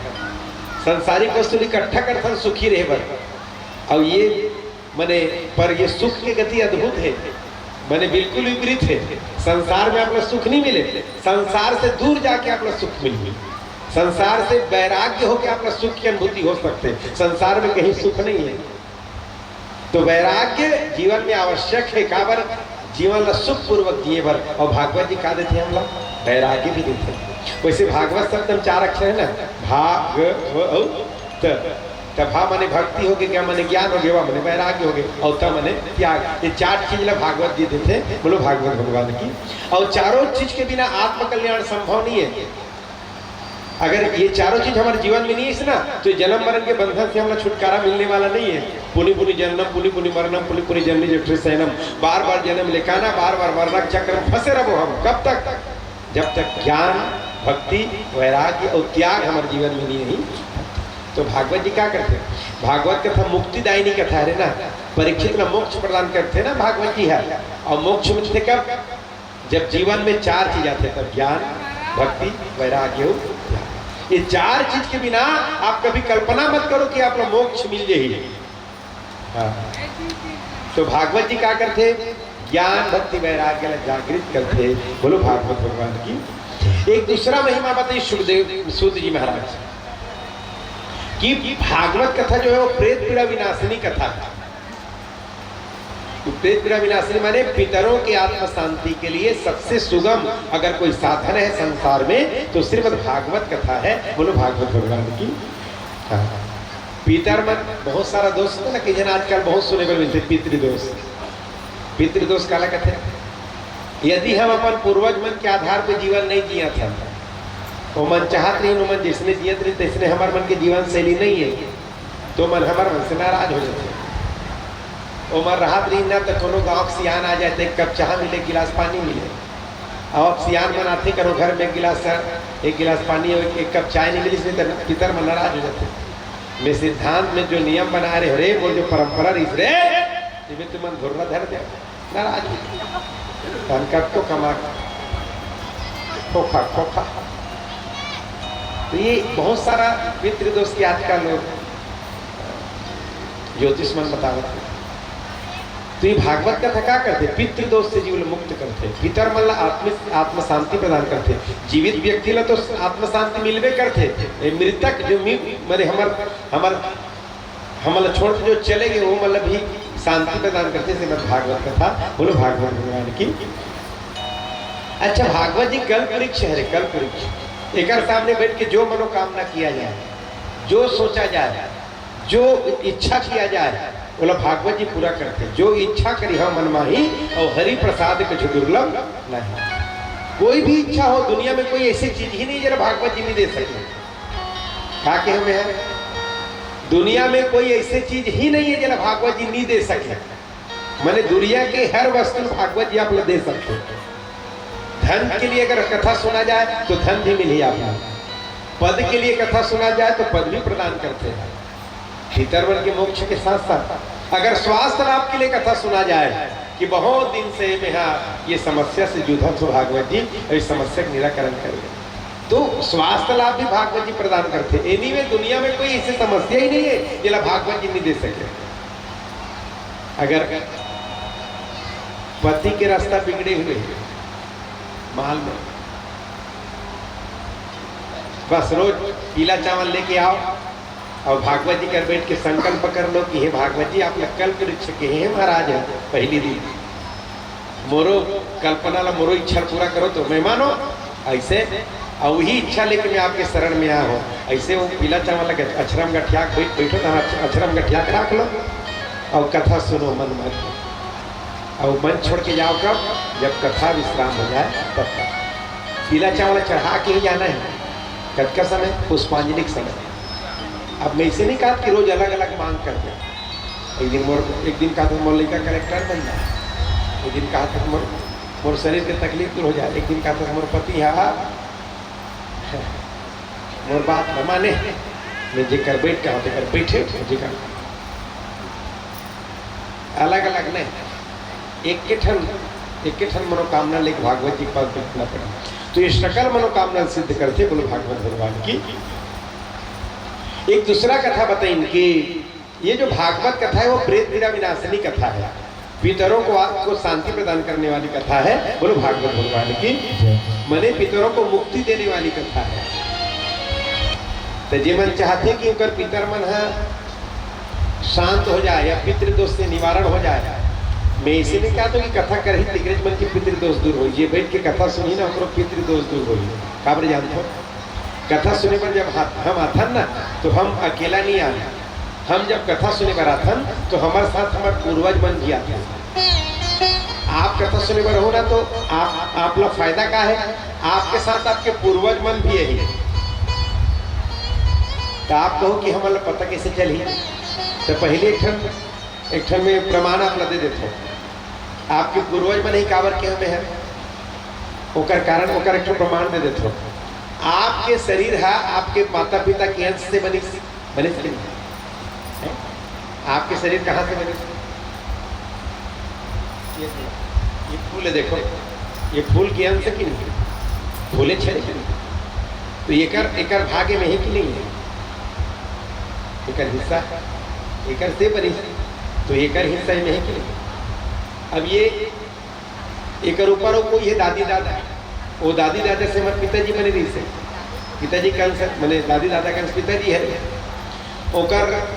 सांसारिक वस्तु ल इकट्ठा करथन सुखी रहे बर। अउ ये, मने, पर ये सुख के गति अद्भुत हे, मने, बिल्कुल विपरीत हे। संसार में आप ला सुख नहीं मिले, संसार से दूर जाके आप ला सुख मिलही। संसार से वैराग्य होके आप ला सुख की अनुभूति हो सकथे, संसार में कहीं सुख नहीं है। तो वैराग्य जीवन में आवश्यक हे, काबर? जीवन ला सुखपूर्वक जिए बर। अउ भागवत जी का देथे हमला? वैराग्य भी देथे। वैसे भागवत शब्द म चार अक्षर हे ना, भा, ग, व अउ त। त भा माने भक्ति होगे, ग माने ज्ञान होगे, व माने वैराग्य होगे, अउ त माने त्याग। ये चार चीज ला भागवत जी देथे। बोलो भागवत भगवान की। अउ चारों चीज के बिना आत्मकल्याण संभव नहीं है। अगर ये चारों चीज हमारे जीवन में नहीं है ना, तो ये जन्म मरण के बंधन से हमला छुटकारा मिलने वाला नहीं है। पुनि पुनि जननम, पुनि पुनि मरणम, पुनि पुनि जन्म जठरे शयनम, बार बार जन्म लेकाना, बार बार मरना के चक्र में फंसे रहो हम। कब तक? जब तक ज्ञान, भक्ति, वैराग्य अउ त्याग हमारे जीवन में नहीं है। तो भागवत जी का करथे? भागवत कथा मुक्तिदायिनी कथा हरे ना, परीक्षित ला मोक्ष प्रदान करथे ना भागवत जी ह। अउ मोक्ष मिलथे कब? जब जीवन में चार चीज आथे, तब ज्ञान, भक्ति, वैराग्य अउ त्याग। ये चार चीज के बिना आप कभी कल्पना मत करो कि आप ला मोक्ष मिल जाही। हाँ। तो भागवत जी का करथे? ज्ञान, भक्ति, वैराग्य ला जागृत करथे। बोलो भागवत भगवान की। एक दूसरा महिमा बताई सुखदेव सूत जी महाराज कि भागवत कथा जो है वो प्रेत पीड़ा विनाशिनी कथा है। तो प्रेत पीड़ा विनाशिनी माने पितरों के आत्म शांति के लिए सबसे सुगम अगर कोई साधन है संसार में तो श्रीमद् भागवत कथा है। बोलो भागवत भगवान की। हाँ। पितर मन बहुत सारा दोष होथे ना, कि जन आजकल बहुत सुने बर मिलथे पितृदोष। पितृदोष काला कथे? यदि हम अपन पूर्वज मन के आधार पे जीवन नहीं जियत हन, ओमन चाहत रहिन, ओमन जैसने जियत रहिन, तैसने हमर मन के जीवन शैली नहीं है, तो मन हमर मन से नाराज हो जाथे। ओमन रहत रहिन ना, तो कोनो गांव के सियान आ जाए, तो एक कप चाह मिले, एक गिलास पानी मिले। अब आप सियान मन आथे, करो घर में एक गिलास चाय, एक गिलास पानी और एक कप चाय नहीं मिलिस, नहीं तो पितर मन नाराज हो जाथे। मैं सिद्धांत में जो नियम बनाए रहे हो रे, वो जो परंपरा रहिस रे, इमे तुमन धुर्रा धर दे, नाराज हो जाथे। धन कब तो कमा, खोखा, खोखा। तो ये बहुत सारा पितृदोष के आजकल लोग ज्योतिष मन बतावत हे। तो ये भागवत कथा का करथे? पितृदोष से जीव ल मुक्त करथे, पितर मन ला आत्म, आत्म शांति प्रदान करथे। जीवित व्यक्ति ला तो आत्म शांति मिलबे करथे, ए, मृतक जो मी-, मरे हमर, हमर, हमन ला छोड़ के जो चले गए, वो मन ला भी शांति प्रदान करथे श्रीमद् भागवत कथा। बोलो भागवत भगवान की। अच्छा, भागवत जी कल्प वृक्ष हरे, कल्प वृक्ष। एकर सामने बैठ के जो मनोकामना किया जाए, जो सोचा जाए, जो इच्छा किया जाए, ओला भागवत जी पूरा करथे। जो इच्छा करिहव मन माही, अउ हरि प्रसाद कछु दुर्लभ नहीं। कोई भी इच्छा हो, दुनिया में कोई ऐसी चीज ही नहीं जेला भागवत जी नहीं दे सके। का कहे हमें है? दुनिया में कोई ऐसी चीज ही नहीं है जेला भागवत जी नहीं दे सके। माने दुनिया के हर वस्तु भागवत जी आप ला दे सकथे। धन के लिए अगर कथा सुना जाए तो धन भी मिलही आप ला। पद के लिए कथा सुना जाए तो पद भी प्रदान करथे। पितर मन के मोक्ष के साथ साथ अगर स्वास्थ्य लाभ के लिए कथा सुना जाए कि बहुत दिन से मैं हा ये समस्या से जूझत हों भागवत जी, अउ इस समस्या के निराकरण करिए, तो स्वास्थ्य लाभ भी भागवत जी प्रदान करथे। Anyway, दुनिया में कोई ऐसी समस्या ही नहीं है जेला भागवत जी नहीं दे सके। अगर पति के रास्ता बिगड़े हुए हे, माल में, बस रोज पीला चावल लेके आओ अउ भागवत जी कर बैठ के संकल्प कर लो कि हे भागवत जी, आप ला कल्प वृक्ष कहे हे महाराज, पहली दिन मोरो कल्पना ला, मोरो इच्छा पूरा करो तो मैं मानो। ऐसे, अउ वही इच्छा लेके मैं आपके शरण में आया हूँ। ऐसे वो पीला चावल लगे, अछरम गठिया के बैठ, बैठो तो अछ-, अछरम गठिया के रख लो अउ कथा सुनो मन मत, अउ मन छोड़ के जाओ कब? जब कथा विश्राम हो जाए तब तक। पीला चावल चढ़ा के ही जाना है। कतका समय? पुष्पांजलि के समय। अब मैं इसे नहीं कहा कि रोज अलग-अलग मांग करते। एक दिन मोर, एक दिन कहा था मोर लड़का कलेक्टर बन जाए, एक दिन कहा था मोर, मोर शरीर के तकलीफ दूर हो जाए, एक दिन कहा था मोर पति हा मोर बात न माने, मैं जेकर बैठ कहा तेकर बैठे, जेकर अलग अलग नहीं, एक के ठन, एक के ठन मनोकामना लेके भागवत जी के पास बैठना पड़े। तो ये सकल मनोकामना सिद्ध करथे, बोलो भागवत भगवान की। एक दूसरा कथा बताइन कि ये जो भागवत कथा है, वो प्रेत पीड़ा विनाशिनी कथा है, पितरों को, आपको शांति प्रदान करने वाली कथा है। बोलो भागवत भगवान की। जय। मने पितरों को मुक्ति देने वाली कथा है। तो जे मन चाहथे कि उनकर पितर मन ह शांत हो जाए या पितृदोष से निवारण हो जाए, मैं इसीलिए कहता हूँ कि कथा करही, तिकरेज मन के पितृदोष दूर हो, जे बैठ के कथा सुनही ना, ओकरो पितृदोष दूर हो। काबर जानत हो? कथा सुने बर जब हा-, हम आथन ना, तो हम अकेला नहीं आन। हम जब कथा सुने बर आथन, तो हमर साथ हमर पूर्वज मन भी आथे। आप कथा सुने बर हो ना, तो आप, आप ला फायदा का है? आपके साथ आपके पूर्वज मन भी यही। तो आप कहो कि हमन ला पता कैसे चलही? तो पहले एक ठन, एक ठन में प्रमाण आप ला दे देथो। आपके पूर्वज मन ही काबर के हमें है, ओकर कारण, ओकर एक ठो प्रमाण दे देथो। आपके शरीर हा आपके माता पिता के अंश से बनिस, बनिस कि नहीं? हैं? आपके शरीर कहाँ से बनिस? ये, ये फूल है, देखो, ये फूल के अंश है कि नहीं? फूले छे कि नहीं? तो एकर, एकर भागे में है कि नहीं है? एकर हिस्सा, एकर से बनिस, तो एकर हिस्सा में है कि नहीं? अब ये एकर ऊपर वो कोई है दादी दादा, वो दादी दादा से हमर पिताजी बने रहिस हे। पिताजी के अंश, मने दादी दादा के अंश पिताजी हरे, ओकर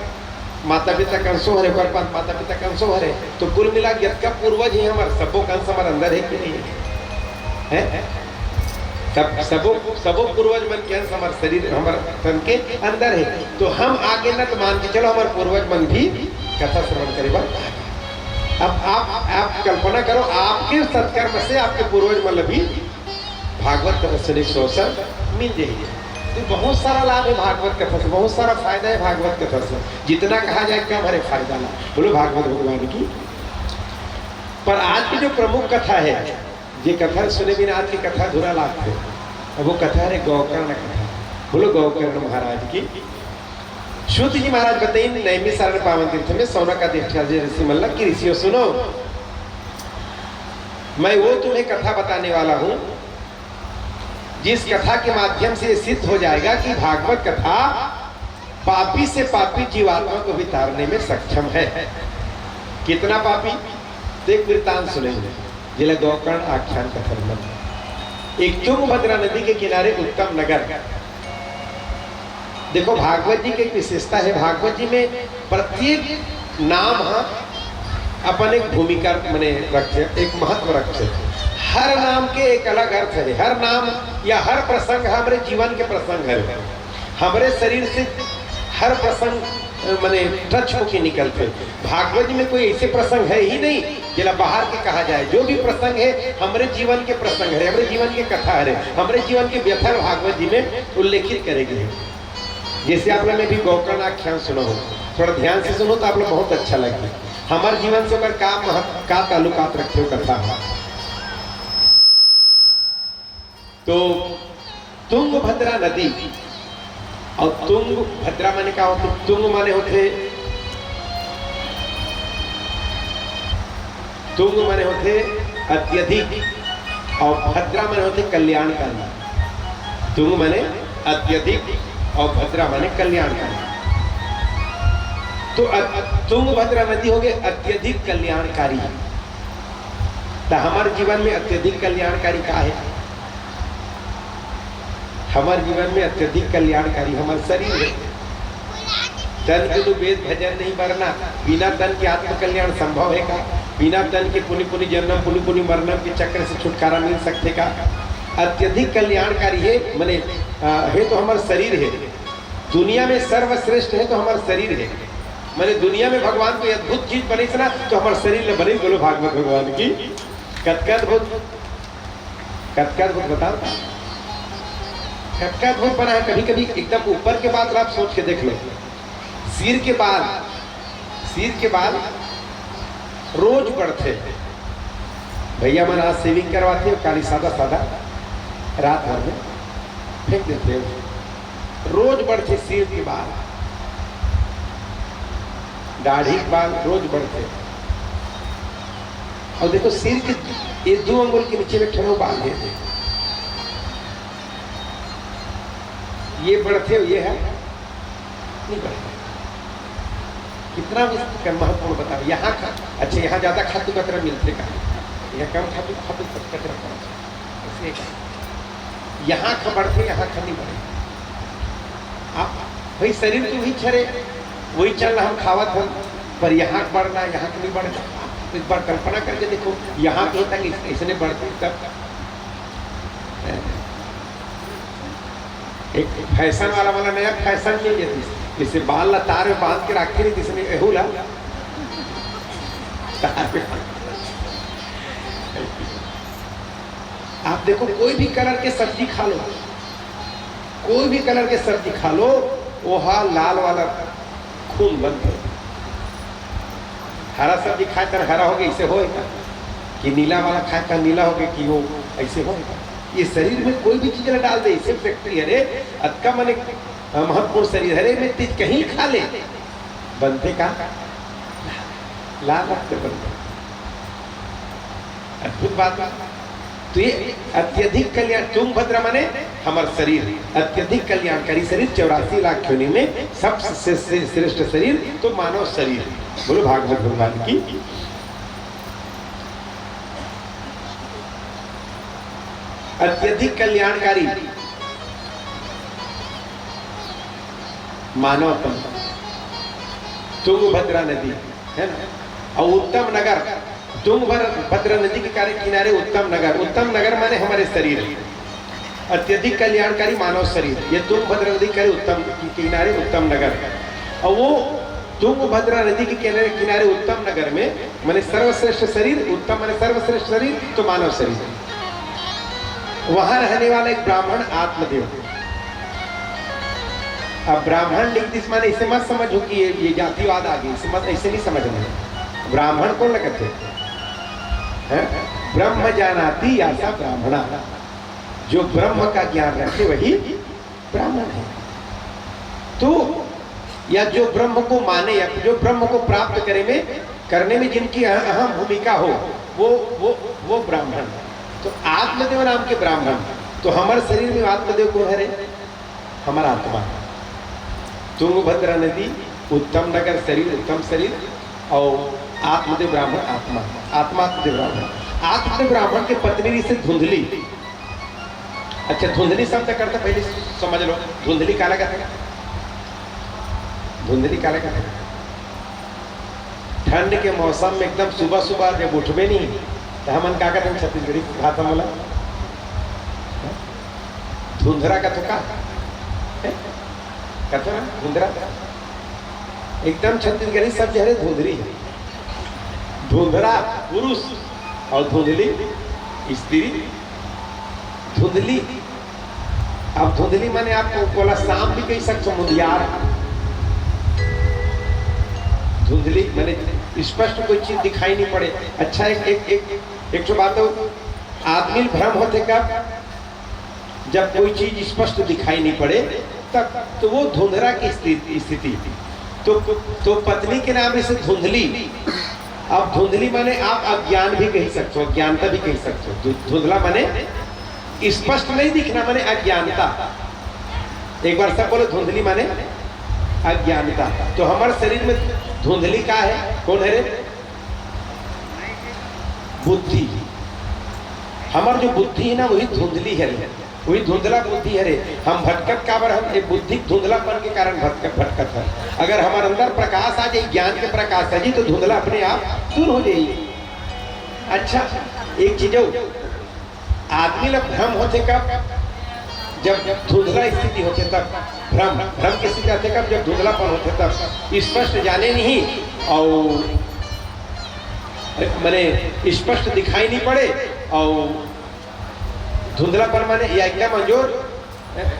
माता पिता के अंशो हरे, ओकर बाद माता पिता के अंशो हरे। तो कुल मिला के जतका पूर्वज हे हमर, सबो के अंश हमर अंदर है कि नहीं है? हैं? सब, सबो, सबो पूर्वज मन के अंश हमर शरीर, हमर तन के अंदर है। तो हम आगे न तो मान के चलो, हमर पूर्वज मन भी कथा श्रवण करे बर आ गे। अब आप, आप कल्पना करो, आपके सत्कर्म से आपके पूर्वज मन ला भी भागवत कथा सुने के अवसर मिल जाही। तो बहुत सारा लाभ है भागवत कथा से, बहुत सारा फायदा है भागवत कथा से। जितना कहा जाए कम हरे फायदा ला। बोलो भागवत भगवान की। पर आज की जो प्रमुख कथा है, ये कथा सुने बिना आज की कथा अधूरा लागथे। अब वो कथा हरे गोकर्ण कथा। बोलो गोकर्ण महाराज की। सूत जी महाराज बताइन, नैमिषारण्य पावन तीर्थ में शौनक आदि अष्टावक्र ऋषि मन ला कि ऋषियों सुनो, मैं वो तुम्हें कथा बताने वाला हूँ, जिस कथा के माध्यम से ये सिद्ध हो जाएगा कि भागवत कथा पापी से पापी जीवात्मा को भी तारने में सक्षम है। कितना पापी? तो एक वृत्तांत सुनेंगे, जेला गोकर्ण आख्यान कथा में। एक तुंगभद्रा नदी के किनारे उत्तम नगर। देखो, भागवत जी की एक विशेषता है, भागवत जी में प्रत्येक नाम हा अपन एक भूमिका मने रखे, एक महत्व रखे। हर नाम के एक अलग अर्थ है, हर नाम या हर प्रसंग हमरे जीवन के प्रसंग है, हमरे शरीर से हर प्रसंग, अ, मने टच होके निकलथे। भागवत जी में कोई ऐसे प्रसंग है ही नहीं जेला बाहर के कहा जाए। जो भी प्रसंग है, हमरे जीवन के प्रसंग है, हमरे जीवन के कथा हरे, हमरे जीवन के व्यथा भागवत जी में उल्लेखित करे गे हे। जैसे आप लोग ने भी गोकर्ण आख्यान सुना हो, थोड़ा ध्यान से सुनो तो आप लोग बहुत अच्छा लगे। हमर जीवन से ओकर का महत्व, का ताल्लुकात रखथे ओ कथा ह। तो तुंगभद्रा नदी, और तुंगभद्रा माने का होथे? तुंग माने होथे, तुंग माने होथे अत्यधिक, और भद्रा माने होथे कल्याणकारी। तुंग माने अत्यधिक और भद्रा माने कल्याणकारी। तो अत-, तुंगभद्रा नदी हो गए अत्यधिक कल्याणकारी। तो हमारे जीवन में अत्यधिक कल्याणकारी का है? हमारे जीवन में अत्यधिक कल्याणकारी हमारा शरीर है। तन बिनु वेद भजन नहीं मरना, बिना तन के आत्मकल्याण संभव है का? बिना तन के पुनि पुनि जन्म, पुनि पुनि मरणम के चक्र से छुटकारा मिल सकथे का? अत्यधिक कल्याणकारी है, मने, आ, है तो हमारा शरीर है। दुनिया में सर्वश्रेष्ठ है तो हमारा शरीर है। मने दुनिया में भगवान कोई अद्भुत चीज बनिस ना, तो हमारा शरीर ले बनिस। बोलो भागवत भगवान की। कतका अद्भुत, कतका अद्भुत बताओ, कतका अद्भुत बना है। कभी कभी एकदम ऊपर के बात ला आप सोच के देख लो। सिर के बाल, सिर के बाल रोज बढ़थे। भैया मन आज shaving करवाथे, काली सादा सादा रात भर में फेंक देथे। रोज बढ़थे सिर के बाल, दाढ़ी के बाल रोज बढ़थे। अउ देखो, सिर के ये दू अंगुल के नीचे में एक ठन अउ बाल हे, ये बढ़थे, ये ह नहीं बढ़थे। कितना भी इसका महत्वपूर्ण बताओ। यहाँ खा, अच्छा, यहाँ ज्यादा खातू कचरा मिलथे का? यहाँ कम खातू, खातू कचरा कम। ऐसे यहाँ खा बढ़थे, यहाँ खा नहीं बढ़े। आप भाई, शरीर तो वही छरे, वही चल हम खावत हन, पर यहाँ बढ़ना, यहाँ तो नहीं बढ़ना। एक बार कल्पना करके देखो, यहाँ के होता कि इसने बढ़ते तब। एक फैशन वाला, वाला नया फैशन नहीं है, जैसे बाल ला तार में बांध के रखे नहीं, जिसने एहू ला तार में। आप देखो, कोई भी कलर के सब्जी खा लो, कोई भी कलर के सब्जी खा लो, वो हा लाल वाला खून बनथे। हरा सब्जी खाए तर हरा होगे, ऐसे होए का? कि नीला वाला खाए तर नीला होगे, कि वो ऐसे होए का? ये शरीर में कोई भी चीज ला डाल दे, ऐसे फैक्ट्री हरे, अतका मने महत्वपूर्ण शरीर हरे, मैं तेज कहीं खा ले, बनथे का? लाल रक्त बनथे। अद्भुत बात। तो ये अत्यधिक कल्याण, तुंगभद्रा माने हमर शरीर, अत्यधिक कल्याणकारी शरीर, चौरासी लाख योनि में सबसे श्रे-, श्रेष्ठ शरीर तो मानव शरीर। बोलो भागवत भगवान की। अत्यधिक कल्याणकारी मानव तन, तुंगभद्रा नदी है ना, और उत्तम नगर, तुंगभद्रा नदी के किनारे उत्तम नगर, उत्तम नगर माने हमारे शरीर, अत्यधिक कल्याणकारी मानव शरीर, ये तुंगभद्रा नदी के उत्तम किनारे उत्तम नगर। और वो तुंगभद्रा नदी के किनारे, किनारे उत्तम नगर में, माने सर्वश्रेष्ठ शरीर, उत्तम माने सर्वश्रेष्ठ शरीर तो मानव शरीर। वहां रहने वाला एक ब्राह्मण आत्मदेव। अब ब्राह्मण लिख दिस माने इसे मत समझो कि ये, ये जातिवाद आ गई, इसे मत, ऐसे नहीं समझना है। ब्राह्मण कौन लगते हैं? ब्रह्म जानाति यासा ब्राह्मणा, जो ब्रह्म का ज्ञान रखे वही ब्राह्मण है। तो या जो ब्रह्म को माने या जो ब्रह्म को प्राप्त करे में, करने में जिनकी अह-, अहम भूमिका हो, वो, वो, वो ब्राह्मण। तो आत्मदेव नाम के ब्राह्मण, तो हमारे शरीर में आत्मदेव कौन है रे? हमारा आत्मा। तुंगभद्रा नदी, उत्तम नगर शरीर, उत्तम शरीर, और आत्मदेव ब्राह्मण आत्मा, आत्मा आत्मदेव ब्राह्मण। आत्मदेव ब्राह्मण के पत्नी री से धुंधली। अच्छा, धुंधली शब्द करता पहले समझ लो, धुंधली काला कहते हैं? धुंधली काला कहते हैं? ठंड के मौसम में एकदम सुबह सुबह जब उठबे नहीं, तो हमन का कहते हैं छत्तीसगढ़ी भाषा में? धुंधरा कथो का? हैं? कथो ना, धुंधरा। एकदम छत्तीसगढ़ी शब्द हरे धुंधरी है। धुंधरा पुरुष और धुंधली स्त्री। धुंधली, अब धुंधली माने आप ओला सांप भी कह सकते हो, मुंधियार। धुंधली माने स्पष्ट कोई चीज दिखाई नहीं पड़े। अच्छा, एक, एक, एक, एक ठो बात हो, आदमी भ्रम होथे कब? जब कोई चीज स्पष्ट दिखाई नहीं पड़े तब, तो वो धुंधरा की स्थिति, स्थिति। तो, तो पत्नी के नाम से धुंधली। अब धुंधली माने आप अज्ञान भी कह सकते हो, अज्ञानता भी कह सकते हो। धु-, धुंधला माने स्पष्ट नहीं दिखना, माने अज्ञानता। एक बार सब बोलो, धुंधली माने अज्ञानता। तो हमारे शरीर में धुंधली का है, कौन है रे? बुद्धि। हमार जो बुद्धि है ना, वही धुंधली है, वही धुंधला बुद्धि है रे। हम भटकत काबर हन? ये बुद्धि धुंधलापन के कारण भटकत, भटकत है। अगर हमारे अंदर प्रकाश आ जाए, ज्ञान के प्रकाश आ जाए, तो धुंधला अपने आप दूर हो जाए। अच्छा, एक चीज और, आदमी ला भ्रम होथे कब? जब धुंधला स्थिति होथे तब। भ्रम, भ्रम की स्थिति आथे कब? जब धुंधलापन होथे तब। स्पष्ट जाने नहीं और माने स्पष्ट दिखाई नहीं पड़े और धुंधलापन माने या एकदम अंजोर,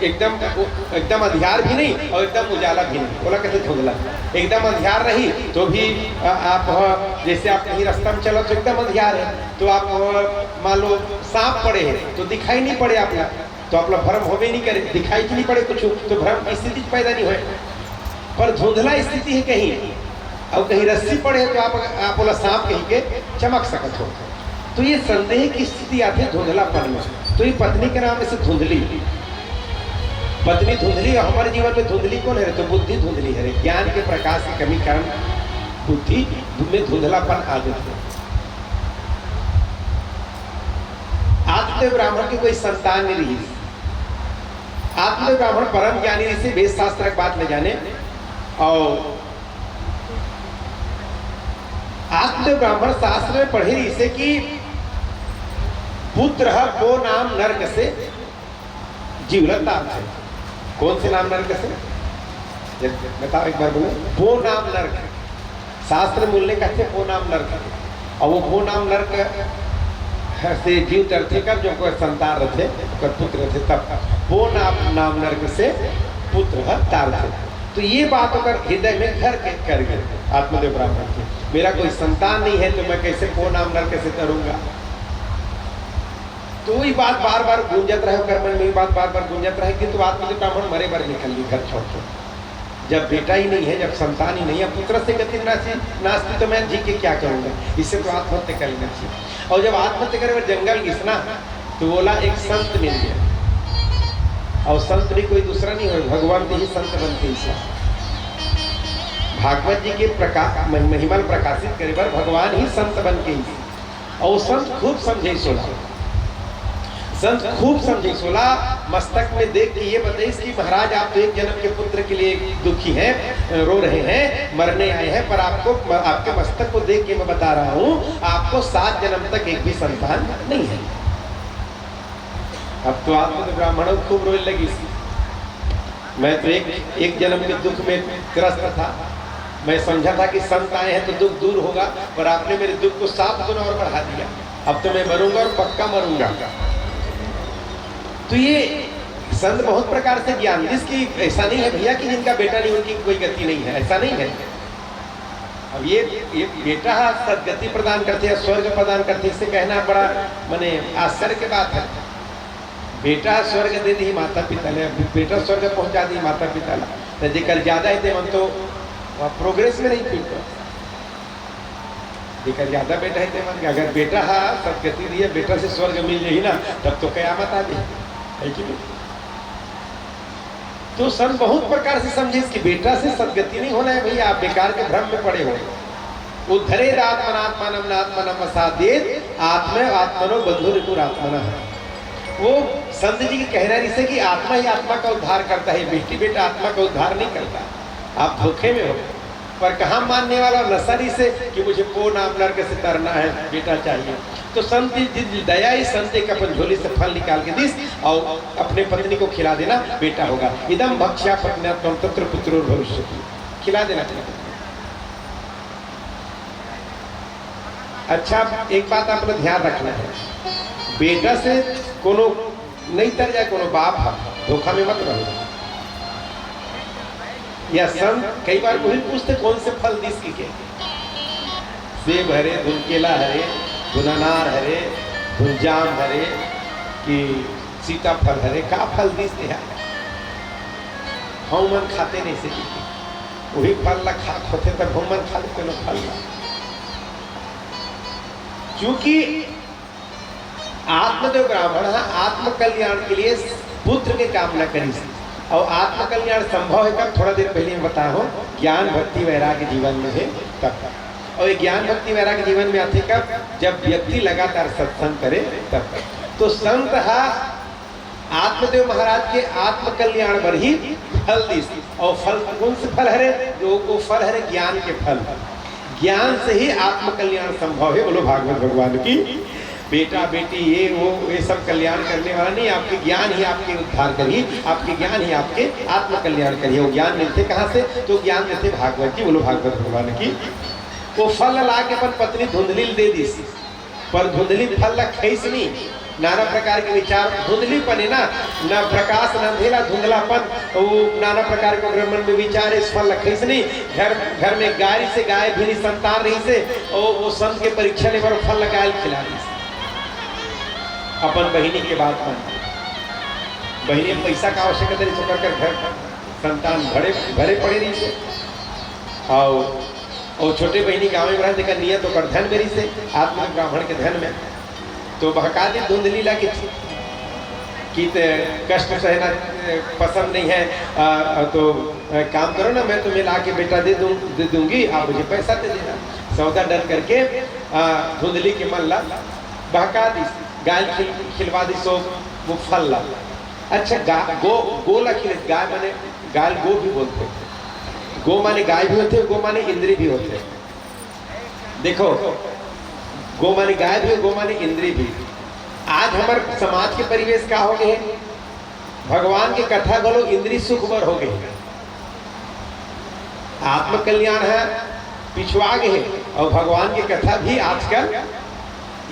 एकदम, एकदम अंधियार भी नहीं और एकदम उजाला भी नहीं, ओला कहते धुंधला। एकदम अंधियार रही तो भी आ, आप ह, जैसे आप कहीं रास्ता में चलत हो, एकदम अंधियार है, तो आप ह, मान लो सांप पड़े हैं तो दिखाई नहीं पड़े आप ला, तो आप ला भ्रम होबे नहीं करे, दिखाई नहीं पड़े कुछ, तो भ्रम की स्थिति पैदा नहीं होए। पर धुंधला स्थिति है कहीं, अउ कहीं रस्सी पड़े तो आप, आप ओला सांप कहि के चमक सकत हो। तो ये संदेह की स्थिति आथे धुंधलापन में। तो ये पत्नी के नाम से धुंधली, पत्नी धुंधली, अउ हमर जीवन में धुंधली कोन हरे? तो बुद्धि धुंधली हरे, ज्ञान के प्रकाश के कमी कारण बुद्धि में धुंधलापन आ जाथे। आत्मदेव ब्राह्मण के कोई संतान नहीं रही। आत्मदेव ब्राह्मण परम ज्ञानी रहिसे, वेद शास्त्र के बात ल जाने। अउ आत्मदेव ब्राह्मण शास्त्र में पढ़े रहिसे कि पुत्र ह पो नाम नरक से जीव ल तारथे। कौन से नाम नरक से? जब बताओ एक बार, बोलो, पो नाम नरक। शास्त्र मूल ने कहते पो नाम नरक। अउ वो पो नाम नरक से जीव तरथे कब? जब ओकर संतान रथे, ओकर पुत्र रथे, तब पो नाम, नाम नरक से पुत्र ह तारथे। तो ये बात ओकर हृदय में घर के कर गए आत्मदेव ब्राह्मण के, मेरा कोई संतान नहीं है तो मैं कैसे पो नाम नरक से तरूंगा? तो वही बात बार बार गूंजत रहे ओकर मन में, वही बात बार बार गूंजत रहे कि तो आत्मदेव ब्राह्मण मरे बर निकल ली घर छोड़ के। जब बेटा ही नहीं है, जब संतान ही नहीं है, पुत्र से गति नास्ति, नास्ति, तो मैं जी के क्या करूंगा? इससे तो आत्महत्या कर लेना चाहिए। और जब आत्महत्या करे बर जंगल गिस ना, तो बोला एक संत मिल गया। और संत भी कोई दूसरा नहीं हो, भगवान के ही संत बन के ईसा। भागवत जी के प्रका-, मह-, महिमा ल प्रकाशित करे बर भगवान ही संत बन के ईसा। और संत खूब समझे सोला, संत खूब समझे सोला, मस्तक में देख के ये बताइस कि महाराज, आप तो एक जन्म के पुत्र के लिए दुखी हैं, रो रहे हैं, मरने आए हैं, पर आपको, आपके मस्तक को देख के मैं बता रहा हूँ, आपको सात जन्म तक एक भी संतान नहीं है। अब तो आत्मदेव ब्राह्मण खूब रोए लगिस। मैं तो एक, एक जन्म के दुख में ग्रस्त था। मैं समझा था कि संत आए हैं तो दुख दूर होगा, पर आपने मेरे दुख को सात गुना और बढ़ा दिया। अब तो मैं मरूंगा और पक्का मरूंगा। तो ये संत बहुत प्रकार से ज्ञान, जिसकी ऐसा नहीं है भैया कि जिनका बेटा नहीं, उनकी कोई गति नहीं है, ऐसा नहीं है। अब ये, ये बेटा हा सदगति प्रदान करथे या स्वर्ग प्रदान करथे, इसे कहना बड़ा, माने, आश्चर्य की बात है। बेटा स्वर्ग दे दी माता पिता ले, बेटा स्वर्ग पहुंचा दी माता पिता ले, तो जेकर ज्यादा है, ते मन तो प्रोग्रेस में नहीं फिरता। जेकर ज्यादा बेटा है, ते मन के, अगर बेटा हा सदगति दिए, बेटा से स्वर्ग मिल जाही ना, तब तो कयामत आ जाही, है कि नहीं? तो संत बहुत प्रकार से समझिस कि बेटा से सदगति नहीं होना है भैया, आप बेकार के भ्रम में पड़े हो। उद्धरेद आत्मनात्मानम नात्मानम असादेत आत्मा आत्मनो बंधु रिपुरात्मना। वो संत जी के कहना रहिसे कि आत्मा ही आत्मा का उद्धार करता है, बेटी बेटा आत्मा का उद्धार नहीं करता। आप धोखे में हो। पर कहाँ मानने वाला? नशा रहिसे कि मुझे पो नाम नरक से तरना है, बेटा चाहिए। तो संत जी, दया ही संत एक अपन झोली से फल निकाल के दिस और अपने पत्नी को खिला देना, बेटा होगा। इदम भक्ष्या पत्न्या त्वम तत्र पुत्रो भविष्यति, खिला देना अपने पत्नी। अच्छा, एक बात आपने ध्यान रखना है, बेटा से कोनो नहीं तर जाए, कोनो बाप ह, धोखा में मत रहो। या संत कई बार वही पूछते, कौन से फल दिस कि के? सेब हरे, धुन केला हरे, धुन अनार हरे, धुन जाम हरे, कि सीताफल हरे, का फल दिस ते हा? हम मन खाते नहीं से कि के। वही फल ला खा, होते तब हम मन खा लेते ना फल ला। क्योंकि आत्मदेव ब्राह्मण ह आत्म कल्याण के लिए पुत्र के कामना करिस। और आत्म कल्याण संभव है कब? थोड़ा देर पहले मैं बताया हूँ, ज्ञान भक्ति वैराग्य जीवन में है तब। और ये ज्ञान भक्ति वैराग्य जीवन में आथे कब? जब व्यक्ति लगातार सत्संग करे तब। तो संत हा आत्मदेव महाराज के आत्म कल्याण बर ही फल दिस। और फल कौन से फल हरे? जो वो फल हरे ज्ञान के फल। ज्ञान से ही आत्म कल्याण संभव है। बोलो भागवत भगवान की। बेटा बेटी ये वो ये सब कल्याण करने वाला नहीं, आपके ज्ञान ही आपके उद्धार करी, आपके ज्ञान ही आपके आत्म कल्याण करी। वो ज्ञान मिलते कहाँ से? तो ज्ञान देते भागवत जी। बोलो भागवत भगवान की। वो फल ला के अपन पत्नी धुंधली ल दे दिस, पर धुंधली फल ला खइस नहीं। नाना प्रकार के विचार, धुंधलीपन है ना, ना प्रकाश, ना अंधेला, धुंधलापन, वो नाना प्रकार के ओकरे मन में विचार, इस फल ला खइस नहीं। घर, घर में गाय से गाय भी नहीं संतान रहिसे, वो, वो संत के परीक्षा ले बर फल ला गाय ल खिला दिस। अपन बहिनी के बात मान, बहिनी में पैसा का आवश्यकता रहिसे, ओकर घर संतान भरे, भरे पड़े रहिसे। और अउ छोटे बहिनी गाँव में रहत, तेकर नियत ओकर धन में रहिसे, आत्मदेव ब्राह्मण के धन में। तो बहका दे धुंधली ला कि, कि ते कष्ट सहना, ए, पसंद नहीं है, आ, तो, ए, काम करो ना, मैं तुम्हें ला के बेटा दे दूँ, दे दूँगी, आप मुझे पैसा दे देना। सौदा डन करके, आ, धुंधली के मन ला बहका दिस, गाय ल खिल-, खिलवा दिस ओ, वो फल ला। अच्छा, गा-, गो, गो ला खिले, गाय माने, गाय ल गो भी बोलथे। गो माने गाय भी होथे, गो माने इंद्री भी होथे। देखो, गो माने गाय भी, गो माने इंद्री भी। आज हमर समाज के परिवेश का हो गए हे? भगवान के कथा घलो इंद्री सुख बर हो गए हे। आत्मकल्याण ह पिछुआ गए हे अउ भगवान के कथा भी आजकल